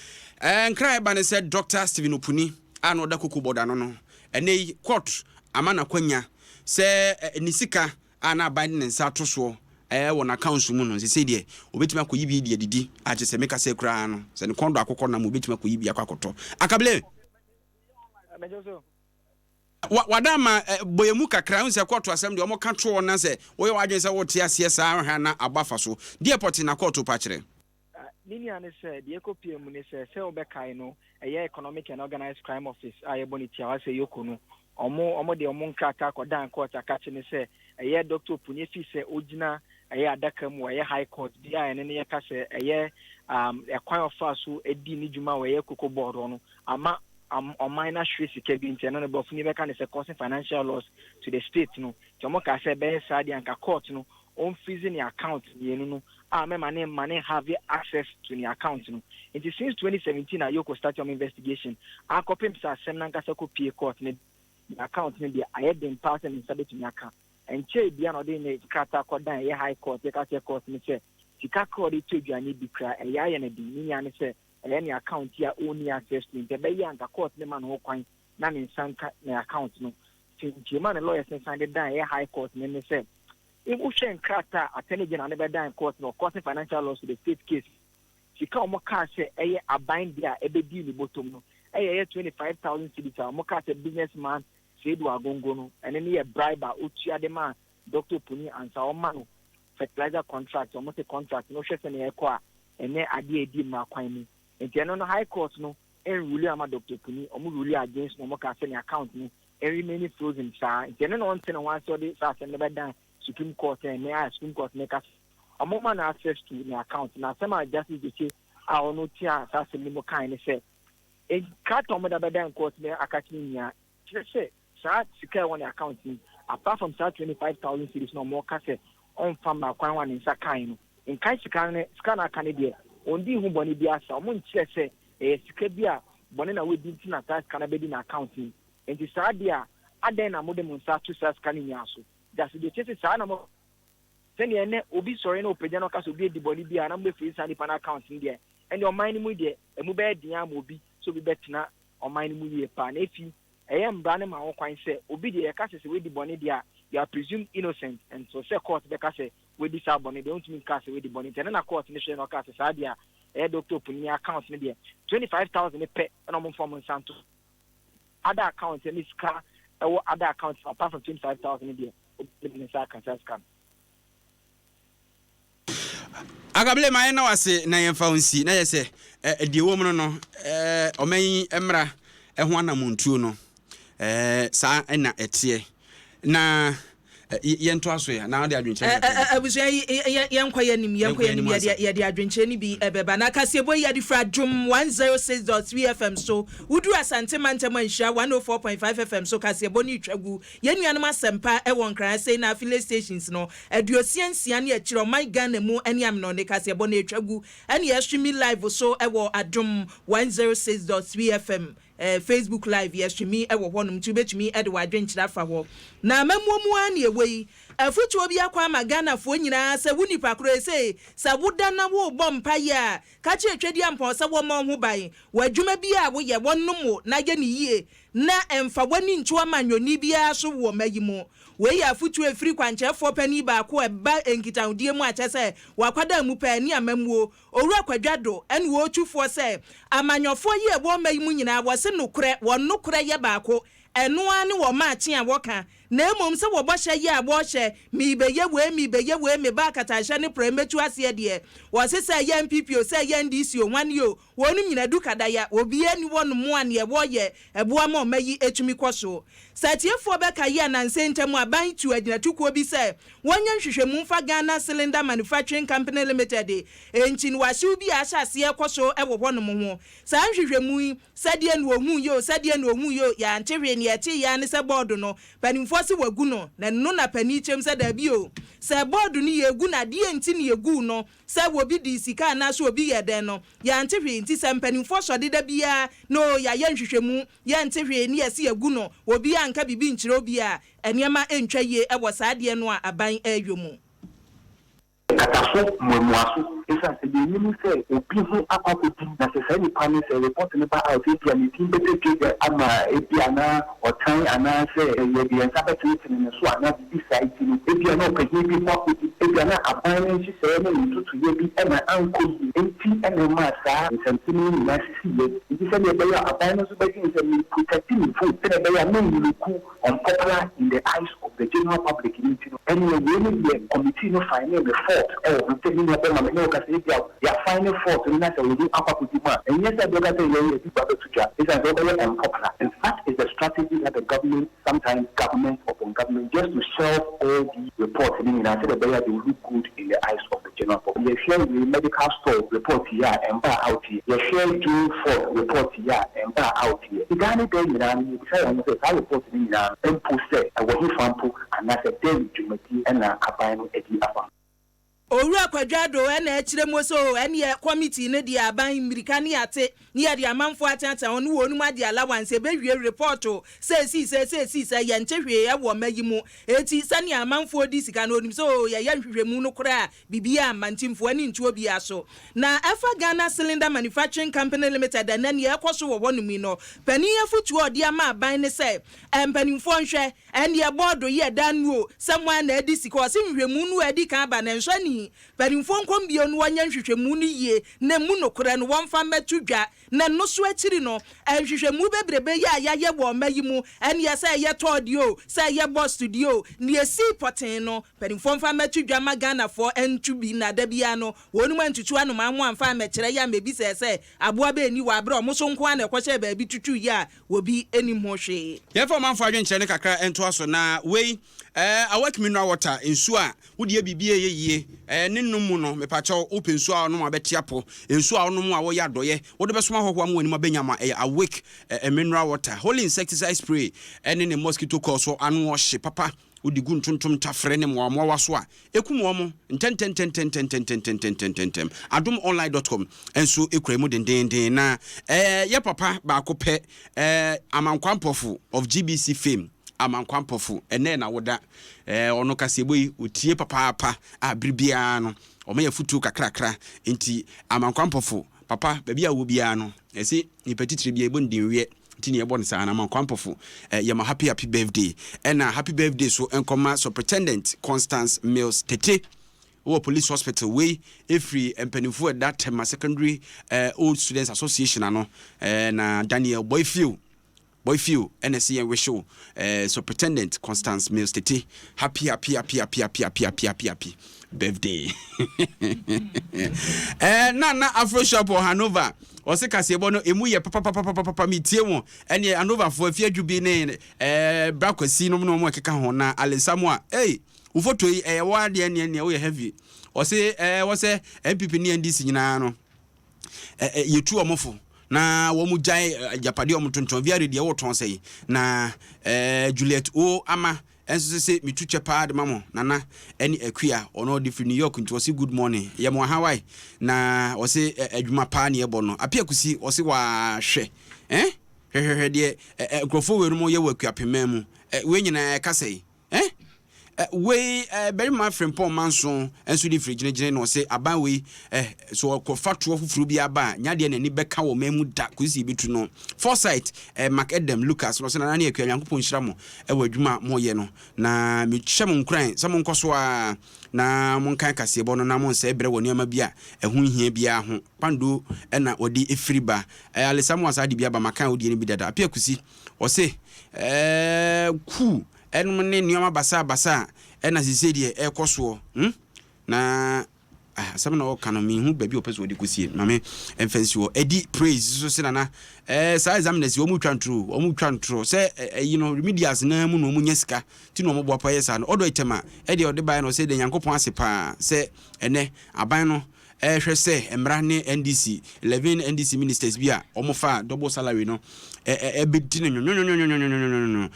Nkra a ɛba ne sɛ Dɔkta Stephen Opuni a na ɔda Koko Board ano no, ɛnnɛ yi kɔɔto ama no akwanya sɛ ne sika a na aban de ne nsa ato soɔ wɔ n'accounts mu no, seesei deɛ ɔbɛtumi akɔyi bi de adidi, a kyerɛ sɛ meka sɛ koraa no, sɛ ne kɔn dɔ akokɔ nam a, ɔbɛtumi akɔyi bi akɔ akɔtɔ. Akable! Wa, wada ama bɔ yɛn mu kakra, wohu sɛ kɔɔto asɛm deɛ wɔka toɔ na sɛ woyɛ w'adwene sɛ wote aseɛ saa hwɛ a na abɔ afa so. Deɛ pɔtee na kɔɔto pa kyerɛ? Ne nua ne sɛ, deɛ ɛkɔpue mu ne sɛ, sɛ wobɛkae no, ɛyɛ Economic and Organised Crime Office a yɛbɔ no tiawa sɛ EOCO no, wɔn wɔn de wɔn nkrataa kɔdan court akakye ne sɛ, ɛyɛ Doctor Opuni efi sɛ ogyina ɛyɛ adaka mu wɔ ɛyɛ High Court bi a ɛne no yɛka sɛ ɛyɛ um, ɛkwan a ɔfaa so di ne dwuma wɔ ɛyɛ Cocoa Board hɔ no ama um, ɔman no ahwere sika bi nti ɛno no borɔfo ni bɛka ne sɛ causing financial loss to the state no nti wɔn kaa sɛ ɛbɛyɛ saa deɛ anka court no ɔnfreeze ne account mmienu no a mɛma ne mma ne have access to ne account no. Nti since 2017 a Yoko start wɔn investigation akɔpem sɛ asɛm no ankasa kɔ pie court no ne account no deɛ ayɛ den paa sɛ ne nsa bɛtumi aka. Ɛnkyɛɛ bia na ɔde ne krataa kɔ dan ɛyɛ high court yɛka kyerɛ court no sɛ sika kora ɔde tɔ aduane bi kora ɛyɛ ayɛ no den ne nyinaa ne sɛ ɛyɛ ne account yi a ɔnni access to nti ɛbɛyɛ anka court no ma no ho kwan na ne nsa nka ne account no. Nti nkyerɛmu a ne lawyers no san de dan ɛyɛ high court no ne sɛ Wohwɛ nkrataa a Attorney General no bɛdan court no, causing financial loss to the state case, sika a wɔkaa sɛ ɛyɛ aban dea a ɛbɛdii ne bɔtɔm no, ɛyɛ ɛyɛ 25,000 cedis a wɔkaa sɛ businessman Seidu Agongo no, ɛno no yɛ bribe a ɔtua de maa Doctor Opuni ansa wɔma no fertilizer contract, wɔn se contract no wohwɛ sɛnea ɛkɔ a, ɛnyɛ adeɛ a ɛdi mmara kwan mu. Nti ɛno no High Court no nrule ama Doctor Opuni, wɔn rule against no, wɔkaa sɛ ne account no ɛremaini frozen saa nti ɛno na ɔnte ne ho ase ɔde saa asɛm no bɛdan Supreme Court ɛnɛ a Supreme Court no ka sɛ ɔmo ma no access to ne account na asɛm a Justice Gyekye a ɔno tua saa asɛm no mu kae ne sɛ nkrataa ɔmo da bɛdan court no aka kyerɛ nyinaa kyerɛ sɛ saa sika ɛwɔ ne account no apart from saa 25,000 cedis na ɔmo ka sɛ ɔmfa mmara kwan ho a ne nsa kae no nkae sika no sika no aka no deɛ ɔndi ho bɔne bi asa ɔmo nkyerɛ sɛ ɛyɛ sika bi a bɔne na wadi nti na saa sika no bɛdi n'account mu. Enti saa deɛ a, adɛn na mode mo nsa ato saa sika no nyinaa so? Gyasi deɛ kyese saa na mo. Sɛdeɛ ɛnnɛ obi sɔre na ɔpagya na ɔka sɛ obi adi bɔne bi a na mobɛfiri saa nipa no account no deɛ, ɛnneɛ ɔman no mu deɛ, ɛmu bɛyɛ den ara ma obi sɛ obi bɛtena ɔman no mu yie paa. Na efi, ɛyɛ mmara no ma ho kwan sɛ obi deɛ yɛka sɛ sɛ wadi bɔne deɛ a, you are presumed innocent until sɛ court bɛka sɛ wadi saa bɔne deɛ, wontumi nka sɛ wadi bɔne. Nti ɛno na court no hwɛɛ na ɔkaa sɛ saa deɛ a, ɛyɛ Doctor Opunini account no deɛ, 25,000 no pɛ na wɔmfa wɔn nsa nto. Other account ne sika ɛwɔ other account apart from 25,000 no deɛ obi de ne nsa aka saa sika no. Agabile ma yɛnna wo ase na yɛmfa wo nsi na yɛ sɛ deɛ ɛwɔ mu no no ɔman yi mmara ho anamontuo no saa na ɛteɛ na yɛntoa so ɛ anaa wode adwenkyerɛ kakra bi. Abusua yi yɛnkɔ yɛn anim yɛnkɔ yɛn anim yɛde yɛde adwenkyerɛ no bi ɛbɛba na kaseɛbɔ yi yɛde firi Adom 106.3 FM so woduru Asante mantam a Nhyira 104.5 FM so kaseɛbɔ no retwa gu yɛn nuanom asɛmpa ɛwɔ Nkran ase na affiliate stations no 66 ne akyire ɔman Ghana mu ne amenɔne kaseɛbɔ no retwa gu ɛne yɛstreami live so ɛwɔ Adom 106.3 FM. Eh, Facebook live yɛ streami wɔ hɔnom nti wobɛtumi de w'adwenkyerɛ afa hɔ. Na amammuo mu ara na ɛwɔ yi. Afotuo bi akɔ ama Ghanafoɔ nyinaa sɛ wo nipa korɔ esei sɛ woda na worebɔ mpaeɛ a, ka kyerɛ Twedeampɔn sɛ wɔmmɔ wo ho ban wɔ adwuma biara a woyɛ, wɔnnom wo na yɛ no yie na mfa w'ani nto amanyɔni biara so wɔ mma yi mu. Wei yɛ afotuo a ɛfiri kwankyerɛfoɔ panin baako a ɛba nkitahodie mu a kyerɛ sɛ wakwadaa mu pɛɛ ne amammuo Owura Kwadwo Addo ne wɔretu foɔ sɛ amanyɔfoɔ yi a ɛwɔ ɔma yi mu nyinaa wɔse nokorɛ, wɔn nokorɛ yɛ baako, ɛno ara ne wɔn maakye a wɔka, na mmom sɛ wɔbɔ hyɛ yɛ a wɔrehyɛ, merebɛyɛ wei, merebɛyɛ wei, meba akatahyɛ ne prɛ mɛtu aseɛ deɛ, wɔse sɛ ɛyɛ NPP o, sɛ ɛyɛ NDC o, hwane o, wɔnom nyinaa du kadaya, obiara nni hɔ nom a neɛ wɔreyɛ ɛboa ma ɔma yi tumi kɔ so. Sɛ atiefoɔ bɛkae a nansa yi ntam aban tuu agyinatukuo bi sɛ wɔnyɛ nhwehwɛmu mfa Ghana Cylinder Manufacturing Company Limited nkyiniwahyew bi a ahyɛ aseɛ rekɔ so wɔ hɔnom ho. Saa nhwehwɛmu yi, sɛdeɛ na ɔhuiɛ o, sɛdeɛ na ɔhuiɛ o, yɛante hwee, nea yɛteeɛ ara ne sɛ bɔɔdo no, mpanimfoɔ se wɔagu no, na ɛno na panin kyerɛm sɛ daabi o, sɛ bɔɔdo no yɛregu no a, deɛn nti na yɛguu no, sɛ obi dii sika anaasɛ obi yɛɛ dɛn no, yɛante hwee. Nti sɛ mpanimfoɔ sɔre da biara na oo yɛayɛ nhwehwɛmu, yɛnte hwee ne yɛse yɛagu no, obiara nka biribi nkyerɛ obiara a, nneɛma ntwa yie wɔ saa adeɛ no a aban reyɔ mu. Nkataso mmuamuaso, Esiane sɛ yennim sɛ obi ho akɔ akodi na sɛ saa nipa no sɛ report no ba out ebia ne din bɛda dwa ama ebia na ɔtan anaasɛ yɛde yɛn nsa bɛtenetene ne so anaa biribi saa nti no ebia na ɔpanyin bi ho akodi, ebia na aban no nhyehyɛeɛ ne ne ntotoeɛ bi na ankɔ yie nti na ɛmaa saa nsɛmsɛm yi nyinaa sisiiɛ. Nti sɛdeɛ ɛbɛyɛ a aban no nso bɛdwene sɛ me protect me vote sɛdeɛ ɛbɛyɛ a menluku unpopular in the eyes of the general public no nti no, ɛnneɛ wei no deɛ committee no findee me fault wɔ ho sɛ me nua bɛma me ne wo kasa ebia yɛafinde fault no na sɛ wo ho akɔ akɔdi mu a, ɛnyɛ sɛ bɛka sɛ yɛn yɛde gua bɛto dwa esiane sɛ wobɛyɛ unpopular and that is the strategy that the government sometimes government upon government just to shelve all these reports no nyinaa sɛdeɛ ɛbɛyɛ a they will look good in the eyes of the general public. Yɛhwɛ wei medical store report yi a ɛmbaa out yɛ, yɛhwɛ June fourth report yi a ɛmbaa out yɛ. Nti daa ne daa nyinaa no yɛbisa yɛn ho sɛ saa report no nyinaa no mpo sɛ ɛwɔ hefa mpo anaasɛ dɛn dwumadie na aban no adi afa ho. Owura Kwadwo Addo na ɛkyerɛ mu sɛ oo ɛneɛ committee no deɛ aban mmirika ne ate ne yɛde amanfoɔ ateatea wɔn ne wɔnom agye allowance ɛbɛwie report sɛ esii sɛ sɛ esii sɛ yɛnte hwee ɛwɔ mma yi mu eti sɛnea amanfoɔ di sika no onim sɛ oo yɛyɛ nhwehwɛmu no koraa a biribiara amma nti mfoɔ ani nto obiara so na ɛfa Ghana Cylinder Manufacturing Company Limited ɛnɛ nea ɛkɔ so wɔ hɔnom yi no panin afotuo a ɔde ama aban ne sɛ mpanimfoɔ nhwɛ Ɛndeɛ bɔɔdo yɛ dan no o, sɛ hwan na adi sika, ɔse nhwehwɛmu no adi kan aba nanso ani mpaninfoɔ nkɔm bio no wɔnyɛ nhwehwɛmu no yie na ɛmu nokorɛ no wɔmfa mmɛto dwa na ɛno so akyiri no nhwehwɛmu bebrebe yi a yayɛ wɔ ɔma yi mu ɛneɛ sɛ ɛyɛ tɔɔ deɛ o sɛ ɛyɛ bɔst deɛ o neɛ ɛsii pɔtee no mpaninfoɔ mfa mmɛto dwa ma Ghanafoɔ nto bi na da biara no wɔnom antutu anomaa ho amfa ammɛkyerɛ yɛ ammɛbisɛɛ sɛ aboa bɛn ni wɔ aberɛ a wɔn so nko ara na ɛkɔhyɛɛ baabi tutuiɛ a Obi nnim ho hwee. Yɛmfa ɔmanfoɔ adwenkyerɛ no kakra ntoa so na wei eh, Awake mineral water, nsuo a wode yɛ biribi a ɛyɛ yie eh, ne nom mu no, mepakyɛw wopɛ nsuo a wonom a bɛte apɔ, nsuo a wonom a woyɛ adɔeɛ, wode bɛsom ahɔhoɔ ama w'anim abɛnya ma, ɛyɛ Awake eh, mineral water. Holy insecticide spray ɛne ne mosquito coil so ano ɔhye papa, wode gu ntontom, ntafere ne mmoawammoawa so a, ɛkum wɔn ntɛntɛntɛntɛntɛntɛntɛntɛntɛntɛm. Adomonline dot com nso kura mu dendeenden. Na ɛɛ yɛ papa baako pɛ, ɛɛ Amankwa Mpɔfo of GBC fame, Amankwa Mpɔfo, ɛnnɛ na woda. Ɛɛ ɔno kaseɛbɔ yi, ɔtie papaapa a bere biara no, ɔma yɛ afotuo kakrakra. Nti Amankwa Mpɔfo, papa, baabi a wowɔ biara no, ɛse nipa titire biara yɛbɔ no din weɛ. Nti ne yɛbɔ no saa na ma Kwampɔfo eh, yɛma happy happy birthday. Ɛna happy birthday so nkɔma Superintendent Constance Mills Tete wɔ Police Hospital. Wei ɛfiri mpanimfoɔ ɛda Tema Secondary eh, Old Students Association ano. Eh, na Daniel Boyfield Boyfield ɛna ɛsɛ yɛn wish wo eh, Superintendent Constance Mills Tete happy happy happy happy happy happy happy happy happy birthday. eh, na na Afro Shop wɔ Hanover. Ɔse kaseɛbɔ no emu yɛ papapapapapa metie mo ɛneɛ Hanoverfoɔ afie adwu bi ne eh, Bra Kwasi nom ne wɔn ɛkeka ho na Ale Samoa ei wo foto yi ɛyɛ wɔ adeɛ neɛ neɛ woyɛ heavy. Ɔse eh, wɔ sɛ NPP ne NDC nyinaa no eh, eh, yɛtu wɔn fo na wɔn gyae agyapadeɛ wɔn tontɔn viare deɛ wɔtɔn sɛn na eh, Juliet O ama Ɛnso sese me tu kyɛ paa de ma mo Nana ɛne Akua ɔno ɔde firi New York nti ɔse good morning yɛ mo aha wai na ɔse adwuma paa ne yɛbɔ no Apia Kusi ɔse waa hwɛ eh hwɛ. Hwɛhwɛhwɛ deɛ ɛ ɛ nkurɔfoɔ wei nom yɛ wɔ Akuapemman mu. Ɛ wei nyinaa ɛka sɛi? Eh? Ɛ wei ɛ barima Frimpong Manso nso de firi gyinagyina na ɔse aban wei ɛ so ɔkɔfa toɔ foforɔ bi aba a, nya deɛ n'ani bɛka wɔ man mu da kɔsi sɛ yɛbɛtu no. Foresight ɛ Mark Edem Lucas na ɔse Nana ne Akua Nyankopɔn nhyira mo wɔ adwuma a moyɛ no na mehyɛ mo nkuran sɛ monkɔ so ara na monkan kaseɛbɔ no na monsɛe berɛ wɔ nneɛma bi a ɛho nhia biara ho. Kpando na wɔde firi ba. Eh, Alesamoah saa de bi aba, maka wo deɛ no bi dada. Apia Kusi, ɔse, eh, ku ɛnom ne nneɛma basaa basaa ɛna sesei deɛ ɛrekɔ soɔ. Hmm? Na ah, asɛm na ɔka no, menhu baabi a ɔpɛ sɛ ɔde kɔsie. Ma me mfa nsi hɔ. Ɛdi praise so se nana, eh, saa examiners yi, wɔn twa ntoro, wɔn twa ntoro. Sɛ ɛyi no, remedials naa mu na wɔn nya sika, ti na wɔn boapa yɛ saa no. Ɔdɔ item a, ɛdeɛ ɔde baeɛ no, ɔsɛ de Nyankopɔn ase paa sɛ ɛnɛ aban no rehwɛ sɛ mmara ne NDC, 11 NDC ministers bi a wɔfaa double salary no bɛdi no nwonwonwonwonwonwonwonwonwo.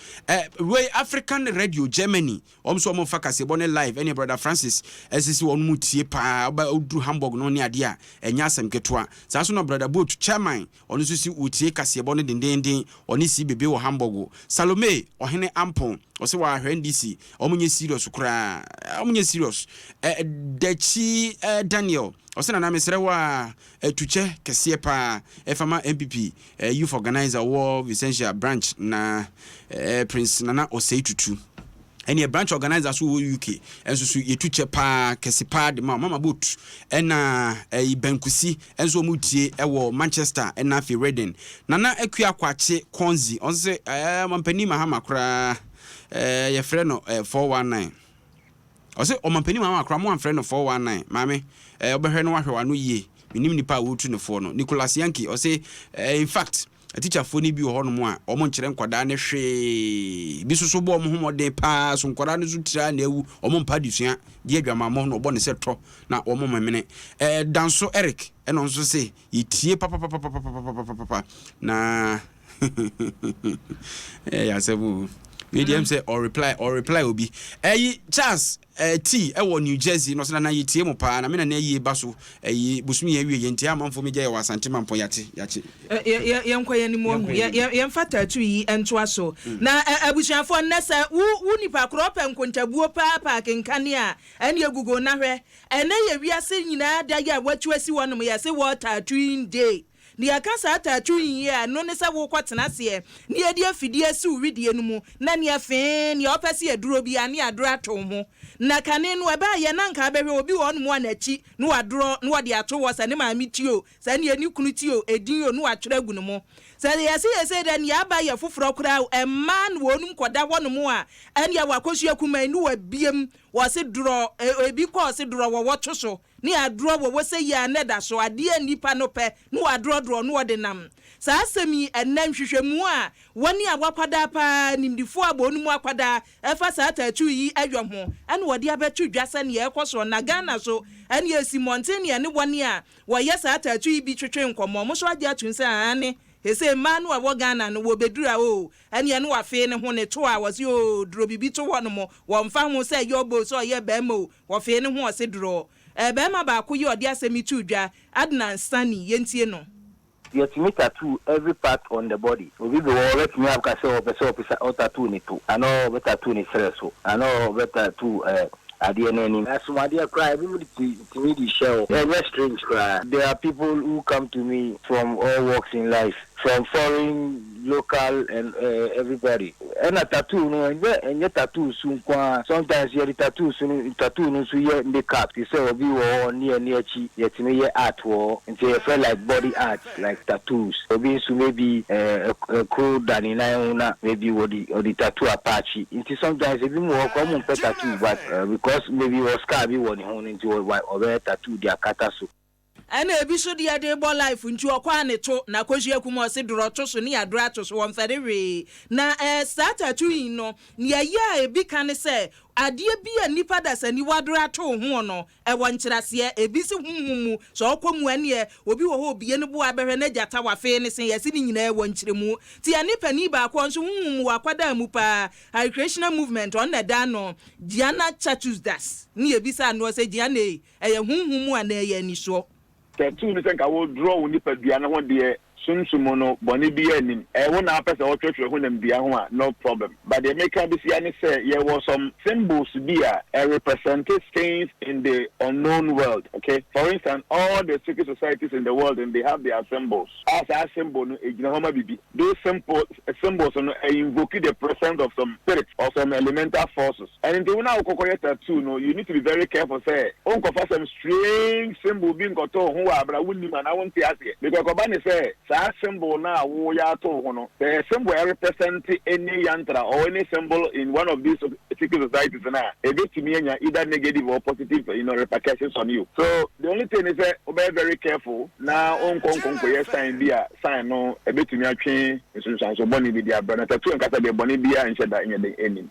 Wei African Radio Germany, wɔn nso wɔfa kaseɛbɔ ne live ɛne Brother Francis ɛsɛ sɛ wɔn mu tie paa, ɔba ɔduru Hamburg no ne adeɛ a ɛnyɛ asɛm ketewa. Saa nso na Brother Boat chairman Ɔno nso se wɔtie kaseɛbɔ no dendeenden. Ɔne si bebe wɔ Hamburg. Salome Ɔhene Ampon, ɔse waa hwɛ NDC, wɔn nyɛ serious koraa. Wɔn nyɛ serious. Eh, Dakyi eh, Daniel, ɔse Nana mesrɛ wo aa, eh, tu kyɛ kɛseɛ paa ɛfa ma NPP eh, youth organizer ɔwɔ Vicentia branch na eh, Prince Nana Osei Tutu. Ɛneɛ branch organizer so wɔ UK nso so yɛtu kyɛ paa kɛse paa de ma Mama Boat ɛna ɛyi Bankusi nso wɔn tie ɛwɔ Manchester ɛna afei Reading. Nana Akua Kwakye Konzi ɔnso sɛ ɛɛ Ɔmampanin Mahama koraa ɛɛ yɛfrɛ no ɛɛ 419 ɔsɛ Ɔmampanin Mahama koraa mo amfrɛ no 419 maame ɛɛ ɔbɛhwɛ no wahwɛ wano yie menim nipa a wɔretu no foɔ no. Nicholas Yankee ɔsɛ ɛɛ in fact Atikyafoɔ no bi wɔ hɔnom a, wɔnkyerɛ nkwadaa no hwee. Bi nso so bɔ wɔn ho mmɔden pa ara, so nkwadaa no nso tiri ara na awu. Wɔmpa adesua, gye adwamammɔ na wɔbɔ no sɛ tɔ na wɔmemene. Ɛɛ Danso Eric ɛna ɔno nso se, yɛtie papapapapapapapapa na ɛyɛ asɛm o. Wei deɛ ɛm sɛ ɔreply ɔreply obi. Ɛyi Charles Eh tea ɛwɔ New Jersey na ɔsɛ nana yɛtie mo paa na me nana ayie ba so ɛyi bosome yi awie yɛ nti amanfoɔ megya yɛ wɔ Asante Mampɔn yate yakye. Yɛnkɔ yɛn anim wahu yɛmfa tattoo yi ntoa so na abusuafoɔ nnɛ sɛ wo wo nipa korɔ ɔpɛ nkontabuo paa paa kenkane a ɛneɛ google na hwɛ ɛnɛ yɛ wiase nyinaa da yi a watu asi hɔ nom yɛse world tattooing day. Na yɛka saa tattooing yi a, ɛno ne sɛ worekɔtena aseɛ na yɛde afidie asi wo wedeɛ no mu na neɛ fee, neɛ wopɛ sɛ yɛdorɔ biara ne yɛadorɔ ato wo ho. Na kane no ɛbaeɛ na anka wobɛhwɛ obi wɔ hɔnom a n'akyi na wadorɔ na wɔde ato hɔ sɛ ne maame ti o, sɛ neɛ ne kunu ti o, edin o na watwerɛ agu ne mo. Sɛ yɛse yɛsei dɛ neɛ aba yɛ foforɔ koraa o, mmaa na wɔnom kɔda hɔnom a ɛneɛ wakɔsua kumaa yi na wabiem, wɔse dorɔ, ebi kɔ ɔse dorɔ wɔwɔ to so. Ne adorɔ wɔ wɔ sɛ yi a na ɛda so, adeɛ a nnipa no pɛ na wɔadorɔdorɔ na wɔde nam. Saa asɛm yi, ɛnnɛ nhwehwɛmu a wɔne a wɔakwadaa pa ara, animdefoɔ a wɔn mu akwadaa ɛfa saa tattoo yi yɔ ho na wɔde abɛto dwa sɛ nea ɛrekɔ soɔ. Na Ghana so ɛne ɛsi mmɔnten ne ɛne wɔn a wɔyɛ saa tattoo yi bi twetwe nkɔmmɔ. Wɔn nso agye atum sɛ aane, seesei mmaa no a ɛwɔ Ghana no wɔbɛduru a oo, ɛneɛ na wɔafee ne ho ne to a wɔse oo duro biribi to hɔ nom, wɔmfa ho sɛ ɛyɛ ɔbaa o sɛ ɔyɛ barima o, Wɔfee ne ho ɔse dorɔɔ. Barima baako yi a ɔde asɛm yi too dwa, Adnan Sani, yɛntie no. Yɛtumi tattoo every part on the body. Obi bi wɔ hɔ ɔbɛtumi aka sɛ ɔpɛ sɛ ɔpesa ɔtattoo ne to anaa ɔbɛ tattoo ne serɛ so anaa ɔbɛ tattoo eh adeɛ no anim. Asomadeɛ koraa ebinom de tumi de hyɛ hɔ. Ɛnyɛ strange koraa. There are people who come to me from all walks in life. From foreign, local and everybody. Ɛna tattoo no ɛnyɛ ɛnyɛ tattoo su nko ara sometimes yɛde tattoo su no tattoo no nso yɛ make up te sɛ obi wɔ hɔ ɔne ani akyi yɛtumi yɛ art wɔ hɔ nti yɛfrɛ like body art like tattoos obi nso maybe ɛɛ ɛkuro da ne nan ho na maybe wɔde ɔde tattoo apaakyi nti sometimes ebi mu wɔ hɔ koraa wɔn mpɛ tattoo but because maybe wɔ scar bi wɔ ne ho no nti wɔ ɔbɛyɛ tattoo de akata so. Ɛna ebi so deɛ de bɔ life nti ɔkɔ a ne to na kosua kum ɔse dorɔ to so ne yadorɔ ato so wɔnfɛre hwee na eh saa tattooing no nea ɛyɛ a ebi ka ne sɛ adeɛ bi a nnipa dasani wadorɔ ato wo ho no ɛwɔ nkyerɛaseɛ ebi se honhom mu sɛ ɔkɔ mu ɛneɛ obi wɔ hɔ obie ne bo a bɛhwɛ na gyata wafee ne se yɛse ne nyinaa ɛwɔ nkyerɛmu nti ɛne panin baako ɔnso honhom mu wakwadaa mu paa Hare Krishna movement ɔno na ɛda ano Gianna Chatusdas ne yɛbisaa noɔ sɛ Gianna ei Ɛyɛ honhom mu anaa ɛyɛ anisoɔ? Tattoo no sɛ nka wo draw wo nipadua no ho deɛ. Sunsum mu no bɔne biaa nnim. Ɛyɛ wo na wopɛ sɛ wotwerɛtwerɛ honamdua ho a, no problem. But deɛ meka bɛsia ne sɛ yɛwɔ some symbols bi a ɛrepresente things in the unknown world, okay? For instance, all the secret societies in the world no, they have their symbols a saa symbol no ɛgyina hɔ ma biribi. Those simple symbols no invoke the presence of some spirit or some elemental forces. Ɛno nti wo no a wokɔkɔyɛ tattoo no, you need to be very careful sɛ wonkɔfa some strange symbol bi nkɔtɔ wo ho wɔ abra wonnim anaa wonte aseɛ. Because ɛkɔba ne sɛ saa symbol no a woyɛ ato wo ho no, sɛ ɛyɛ symbol a ɛrepresent any yantra or any symbol in one of these secret societies no a, ɛbɛtumi anya either negative or positive you know, repercussions on you. So the only thing ne sɛ wobɛyɛ very careful na wonkɔ nkɔnkɔyɛ sign bi a sign no ɛbɛtumi atwe nsunsuanso bɔne bi de abrɛ no. Tattoo ankasa deɛ bɔne biara nhyɛ da nyɛ den nnim.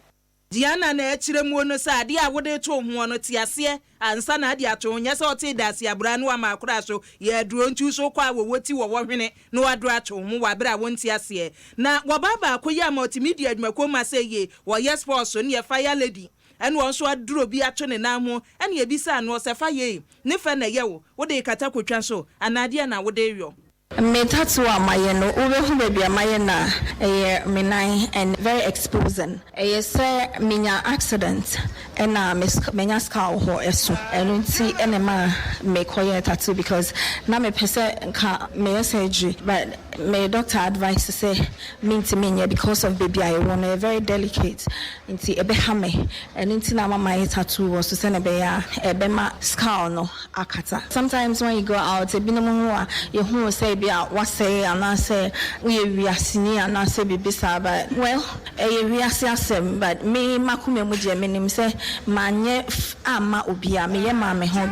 Gianna na ɛkyerɛ muo no sɛ adeɛ a wode reto wo hoɔ no, te aseɛ ansa na ade ato ho. Nyɛ sɛ ɔtee daase abura na wama akora so yɛ aduro nti wo so wokɔ a wɔwɔ ti wɔ wɔ hwene na wadoro ato wo ho wɔ aberɛ a wonte aseɛ. Na wɔbaa baako yi a multimedia adwumakuo ma sɛ yie wɔyɛ sports no yɛ fire lady ɛna wɔn nso aduro bi ato ne nan ho ɛna yɛbisaa noɔ sɛ fire yi ne fɛ na ɛyɛ wo wode rekata kotwa so anaa deɛn na wode reyɔ. Me tattoo a mayɛ no wobɛhu baabi a mayɛ no a ɛyɛ me nan and very exposing. Ɛyɛ sɛ menya accident ɛna me manya scar wɔ hɔ ɛso ɛno nti ɛna ɛma me kɔyɛɛ tattoo because na mepɛ sɛ nka meyɛ surgery but me doctor advice sɛ mentumi nyɛ because of baabi a ɛwɔ no ɛyɛ very delicate nti ɛbɛha me ɛno nti na ama mayɛ tattoo wɔ so sɛnea ɛbɛyɛ a ɛbɛma scar no akata. Sometimes when you go out ebinom ho a yɛhu wo sɛ ebi a woasɛe anaasɛ woyɛ wiaseni anaasɛ biribi saa but well ɛyɛ wiase asɛm but me m'akoma mu deɛ menim sɛ manyɛ amma obiara meyɛ maa me ho.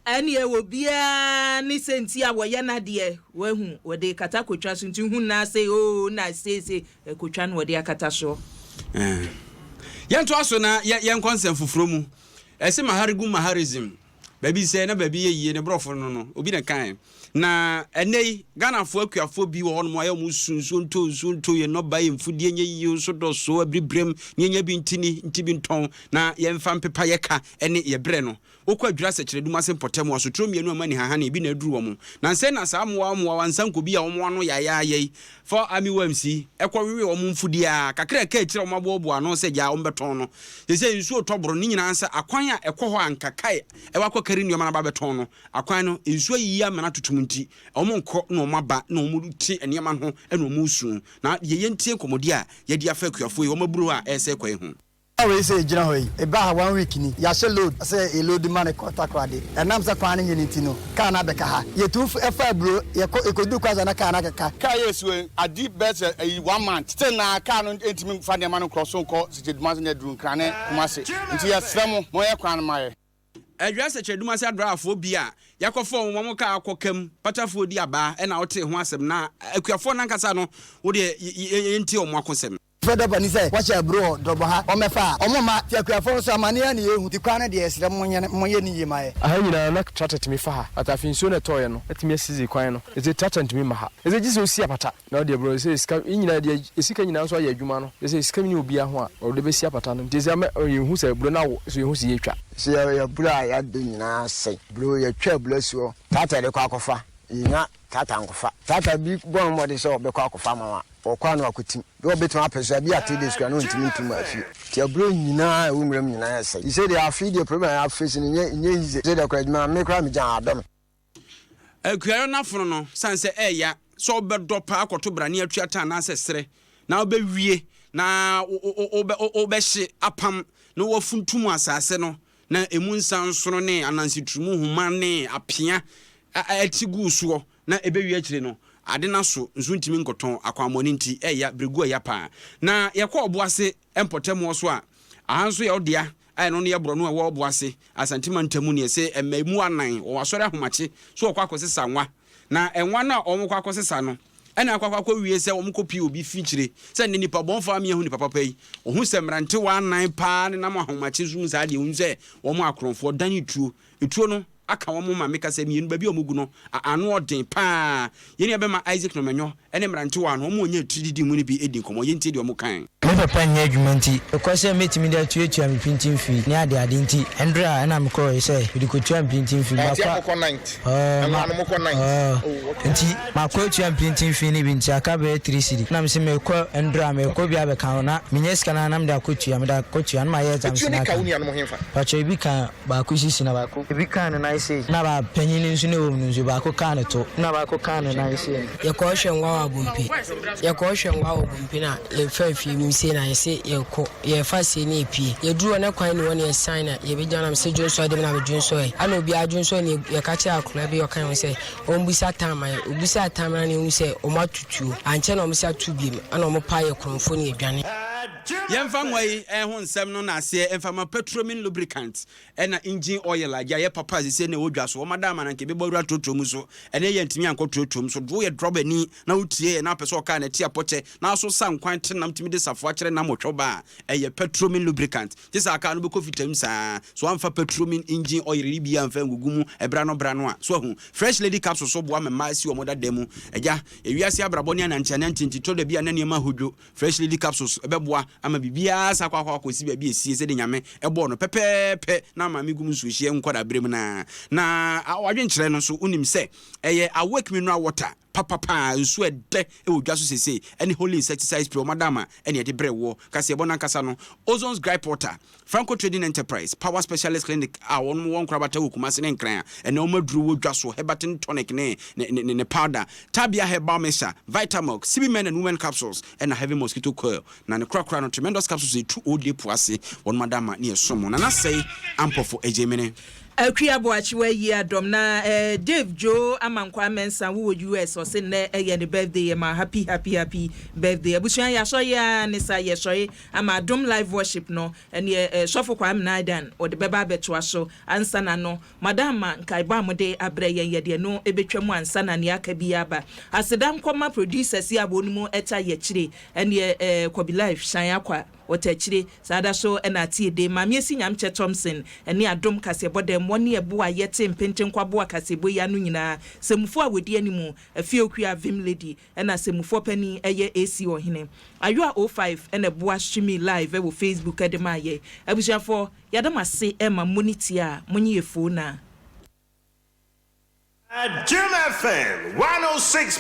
Ɛneɛ obiara ne sɛnti a wɔyɛ nadeɛ wahu wɔde kata kotwa so nti hu naa sei oo na seisei kotwa no wɔde akata soɔ. Yɛntoa so na yɛnkɔ nsɛm foforɔ mu. Ɛse Maharigu Maharism, baabi sɛɛ na baabi yɛ yie, ne borɔfo no no, obi na ɛkaeɛ. Na ɛnnɛ yi, Ghanafoɔ akuafoɔ bi wɔ hɔnom a ɛyɛ wɔn su, nsuo ntɔ, nsuo ntɔ, yɛn nnɔbaeɛ, yɛn mfudeɛ nyɛ yie, nso dɔso, abiribirem, na yɛnya bi ntini, nti bi ntɔn, na yɛmfa mpepa yɛ ka ne yɛ berɛ no. Wokɔ Adwira Sɛkyerɛdum ase mpɔtam, asoturo mmienu a mani hahane, ebi na aduru wɔn. Nansɛ na saa mmoawa mmoawa nsankobi a wɔn ano yaayaaya yi fa army worms yi kɔ wewe wɔn mfudeɛ a kakra a ɛka akyire a wɔaboaboa ano sɛ gyaa wɔbɛtɔn no. Seesei nsuo retɔ boro ne nyinaa sɛ akwan a ɛkɔ hɔ a anka kae ɛwɔ akɔkari nneɛma no aba abɛtɔn no, akwan no nsuo ayiyi amena atoto mu nti wɔnkɔ na wɔaba na wɔte nneɛma no ho na wɔresu. Na deɛ yɛntie nkɔmmɔdi a yɛadi afa akuafoɔ yi wɔn aburo a ɛresɛe kwa yi ho. Car wei sɛ ɛgyina hɔ yi, ɛbaa ha one week ni, yɛahyɛ load sɛ yɛloadi ma no kɔ Takoradi. Ɛnam sɛ kwan no nyɛ no nti no, car no abɛka ha. Yɛtu fa aburo, yɛkɔ, yɛkɔduru kwan so a na car no akeka. Car yi esi hɔ yi, adi bɛyɛ sɛ ɛyi one month, still naa car no ntumi nfa nneɛma no nkorɔ so nkɔ Sekyedumase ne aduru Nkran ne Kumasi. Nti yɛsrɛ mo, monyɛ kwan no ma yɛ. Adwira Sɛkyerɛdum ase adraafoɔ bi a yɛakɔfa wɔn wɔn kaa akɔ kam patafoɔ di abaa ɛna wotee ho asɛm na akuafoɔ no ankasa no wodeɛ yɛntie wɔn akosɛm. Frɛ dɔba ni sɛ wahyɛ aburo wɔ drɔbɔ ha ɔmmɛfa a ɔmo mma nti akuafoɔ nso amaneɛ ara na yɛhu nti kwan no deɛ yɛsrɛ mo monyɛ monyɛ no yie ma yɛ. Aha nyinaa na tractor tumi fa ha but afei nsuo na ɛtɔɔeɛ no atumi asizi kwan no ɛsɛ tractor ntumi mma ha ɛsɛ gye sɛ osi apata na ɔde aburo ɛsɛ sika yɛn nyinaa deɛ sika nyinaa nso ayɛ adwuma no ɛsɛ sika nni obiara ho a ɔde bɛsi apata no nti ɛsɛ ama yɛhu sɛ aburo no awo so yɛhu sɛ yɛtwa. Sɛ yɛ aburo a yɛadɔ nyinaa asɛe aburo yɛtwa aburo asi hɔ tractor de kɔ akɔfa yɛnya tractor nkɔfa tractor bi bɔ ne mmɔden sɛ ɔbɛkɔ akɔfa ama wo a Ɔkɔ a na wakotim. Bi wɔ betumi apɛ so a, bi a 3 days koraa na ontumi ntu mmaa fie. Nti aburo nyinaa a ɛwɔ nwura mu nyinaa ɛsɛe. Nti sɛdeɛ afe yi deɛ problem a yɛaface no nyɛ nyɛ easy. Sɛdeɛ koraa adwuma no me koraa megyaa adɔ me. Akuayɔ no afono no, sane sɛ ɛɛya sɛ wobɛdɔ paa akɔto brane atua ta anaasɛ serɛ na wobɛwie na wobɛhye apam na woafuntum asase no na ɛmu nsansono ne anansetrumu nhoma ne apea ati guu soɔ na ɛbɛwie akyire no, ade no aso nso ntumi nkɔtɔn, akwammɔne nti, ɛya, berɛguo ɛya paa. Na yɛkɔ Ɔboase mpɔtamuɔ so a, aha nso yɛ ɔdea a ɛno no yɛ borɔno a ɛwɔ Ɔboase, Asante mantam mu ne ɛse mmaamua anan wɔ asɔre ahomakye so wɔkɔ akɔsesa nwa. Na nwa no a wɔkɔ akɔsesa no, ɛna akɔ akɔ akɔwie sɛ wɔkɔpie obi fikyire sɛ nnɛ nipa bɔnfoɔ a meahu nipa papa yi. Ɔhu sɛ mmerantewa anan paa nenam ahomakye so mu saa deɛ, ɔhu sɛ wɔn akorɔmfoɔ dane tuo. Etuo no aka wɔn ma meka sɛ mmienu baabi a wɔgu no ano ɔden paa. Yɛn nuabɛma Isaac Nomanyɔ ne mmerantewa no wɔn a wɔnya atirididi mu no bi di nkɔmmɔ. Yɛntie deɛ wɔkae. Me papa nnyɛ adwuma nti, mekɔ sɛ mɛtumi de atuatua me printing fee ne adeade nti, ɛndrɛ a ɛna mekɔɔe sɛ mede kɔtua me printing fee. Ɛɛ, nti Makɔ akɔkɔ night? Ɔɔ, Ɛno ma, ano mokɔ night? ɔɔ, Oh, okay. nti makɔ atua me printing fee no bi nti aka bɛyɛ 3 cedi. Na mese mekɔ ɛndrɛ a mekɔ bi abɛka ho na menya sika no a na mede akɔtua, mede akɔtua na mayɛ exams Etuo no no ka aka. wo nuanom henfa? Pakyɛ ebi ka baako sisi na baako ebi kaa ne nan sei na ba panyin no nso na ɛwɔ mu no nso baako kaa ne to na baako kaa ne nan sei. Yɛkɔɔ hwɛ ngua wɔ Abompe. Yɛkɔɔ hwɛ ngua wɔ Abompe na yɛfaa fie mu sei na yɛse yɛkɔ yɛfa sei na yɛpie. Yɛduru hɔ na kwan nni hɔ na yɛsan na yɛbɛgyina na mese dwonsɔ de me na medwonsɔɛ. Ɛna obiara dwonsɔɛ na yɛka kyerɛɛ akwadaa bi a ɔka yɛn ho sɛ ɔmmisa time ma yɛn. Ɔbisaa time no na yɛhu sɛ wɔato tuo. Ankyɛ na wɔsan too biom ɛna wɔpaa yɛn korɔmfoɔ na yɛdwane. Yɛmfa mmoa yi ho nsɛm no na aseɛ mfa ma Petromin lubricant ɛna engine oil a gya yɛ papa sese na ɛwɔ dwa so. Wɔn ada ama na nka ɛbɛbɔ awura trotro mu so. Ɛnɛ yɛ ntumi ankɔ trotro mu so. Do yɛ drɔbani na wotie yɛ na apɛ sɛ ɔkaa na ɛte apɔkyɛ na aso sa nkwan te nam tumi de safoa kyerɛ nam ɔtwɛ ba a, ɛyɛ Petromin lubricant. Gye sɛ aka no bɛkɔ fitam saa so amfa Petromin engine oil yi bi amfa ngugu mu ɛbra no bra no a so ahu. Fresh Lady capsule so boa ma mmaa si wɔn dada mu. Agya, ewiase abrabɔ ne ananteanante nti tɔ da bi a na nneɛma ahodwo. Fresh Lady capsules bɛboa ama biribiara sa akɔ akɔ akɔsi baabi a esie sɛdeɛ Nyame bɔɔ no pɛpɛɛpɛ na maame gu mu nsuohyeɛ nkwadaa berɛ mu no ara. Na w'adwenkyerɛ no nso wonim sɛ ɛyɛ Awake Mineral Water papapa a nsuo a ɛdɛ wɔ dwa so seesei ɛne Holy Insecticide Spray wɔn adaama ɛne ɛde brɛ woɔ. Kaseɛbɔ no ankasa no Ozon's Gripe Water, Franco Trading Enterprise, Power Specialist Clinic a wɔn wɔ nkorabata wɔ Kumasi ne Nkran a ɛnɛ wɔn aduro wɔ dwa so, Herbatin Tonic ne ne ne ne powder, Tabia Herbal Mixture, Vitamilk, CB Men and Women Capsules ɛna Heavy Mosquito Coil na ne korakora no Tremendous Capsules ɛtu Old po ase wɔn adama ne ɛsom mo. Nana Sɛe Ampɔfo Agyemene. Akua Boakye wayi adɔm na eh, Dave Joe Amankwaa Mensah wo wɔ US ɔse nnɛ ɛyɛ ne birthday yɛ ma happy happy happy birthday abusua yɛasɔre aa ne sa yɛsɔre ama Adom live worship no ɛneɛ eh, Sɔfo Kwame Naidan ɔde bɛba abɛtoa so ansa na no madam ma nkaebɔ a mode abrɛ yɛn yɛde ɛno ɛbɛtwa mu ansa na nea aka bi aba. Aseda nkɔma producers yi a wɔn mu ɛta yɛkyire ɛneɛ eh, Kɔbi Life Shan Akwa Wɔta akyire, saa da so na atie de, Maame Asi Nyamkyɛ Thompson ne Adom kaseɛbɔ dɛm, wɔne ɛboɔ a yɛte mpentenkwaboa kaseɛbɔ yi ano nyinaa, sɛmufoɔ a wɔdi animu, Afie Okua Vim Lady, ɛna sɛmufoɔ panin ɛyɛ AC Ɔhene. Ayowa 05 na ɛboa streaming live wɔ Facebook de maa yɛ. Abusuafoɔ, yɛada mo ase ma mo ne tie a monye yɛ foo na. Adom FM 106.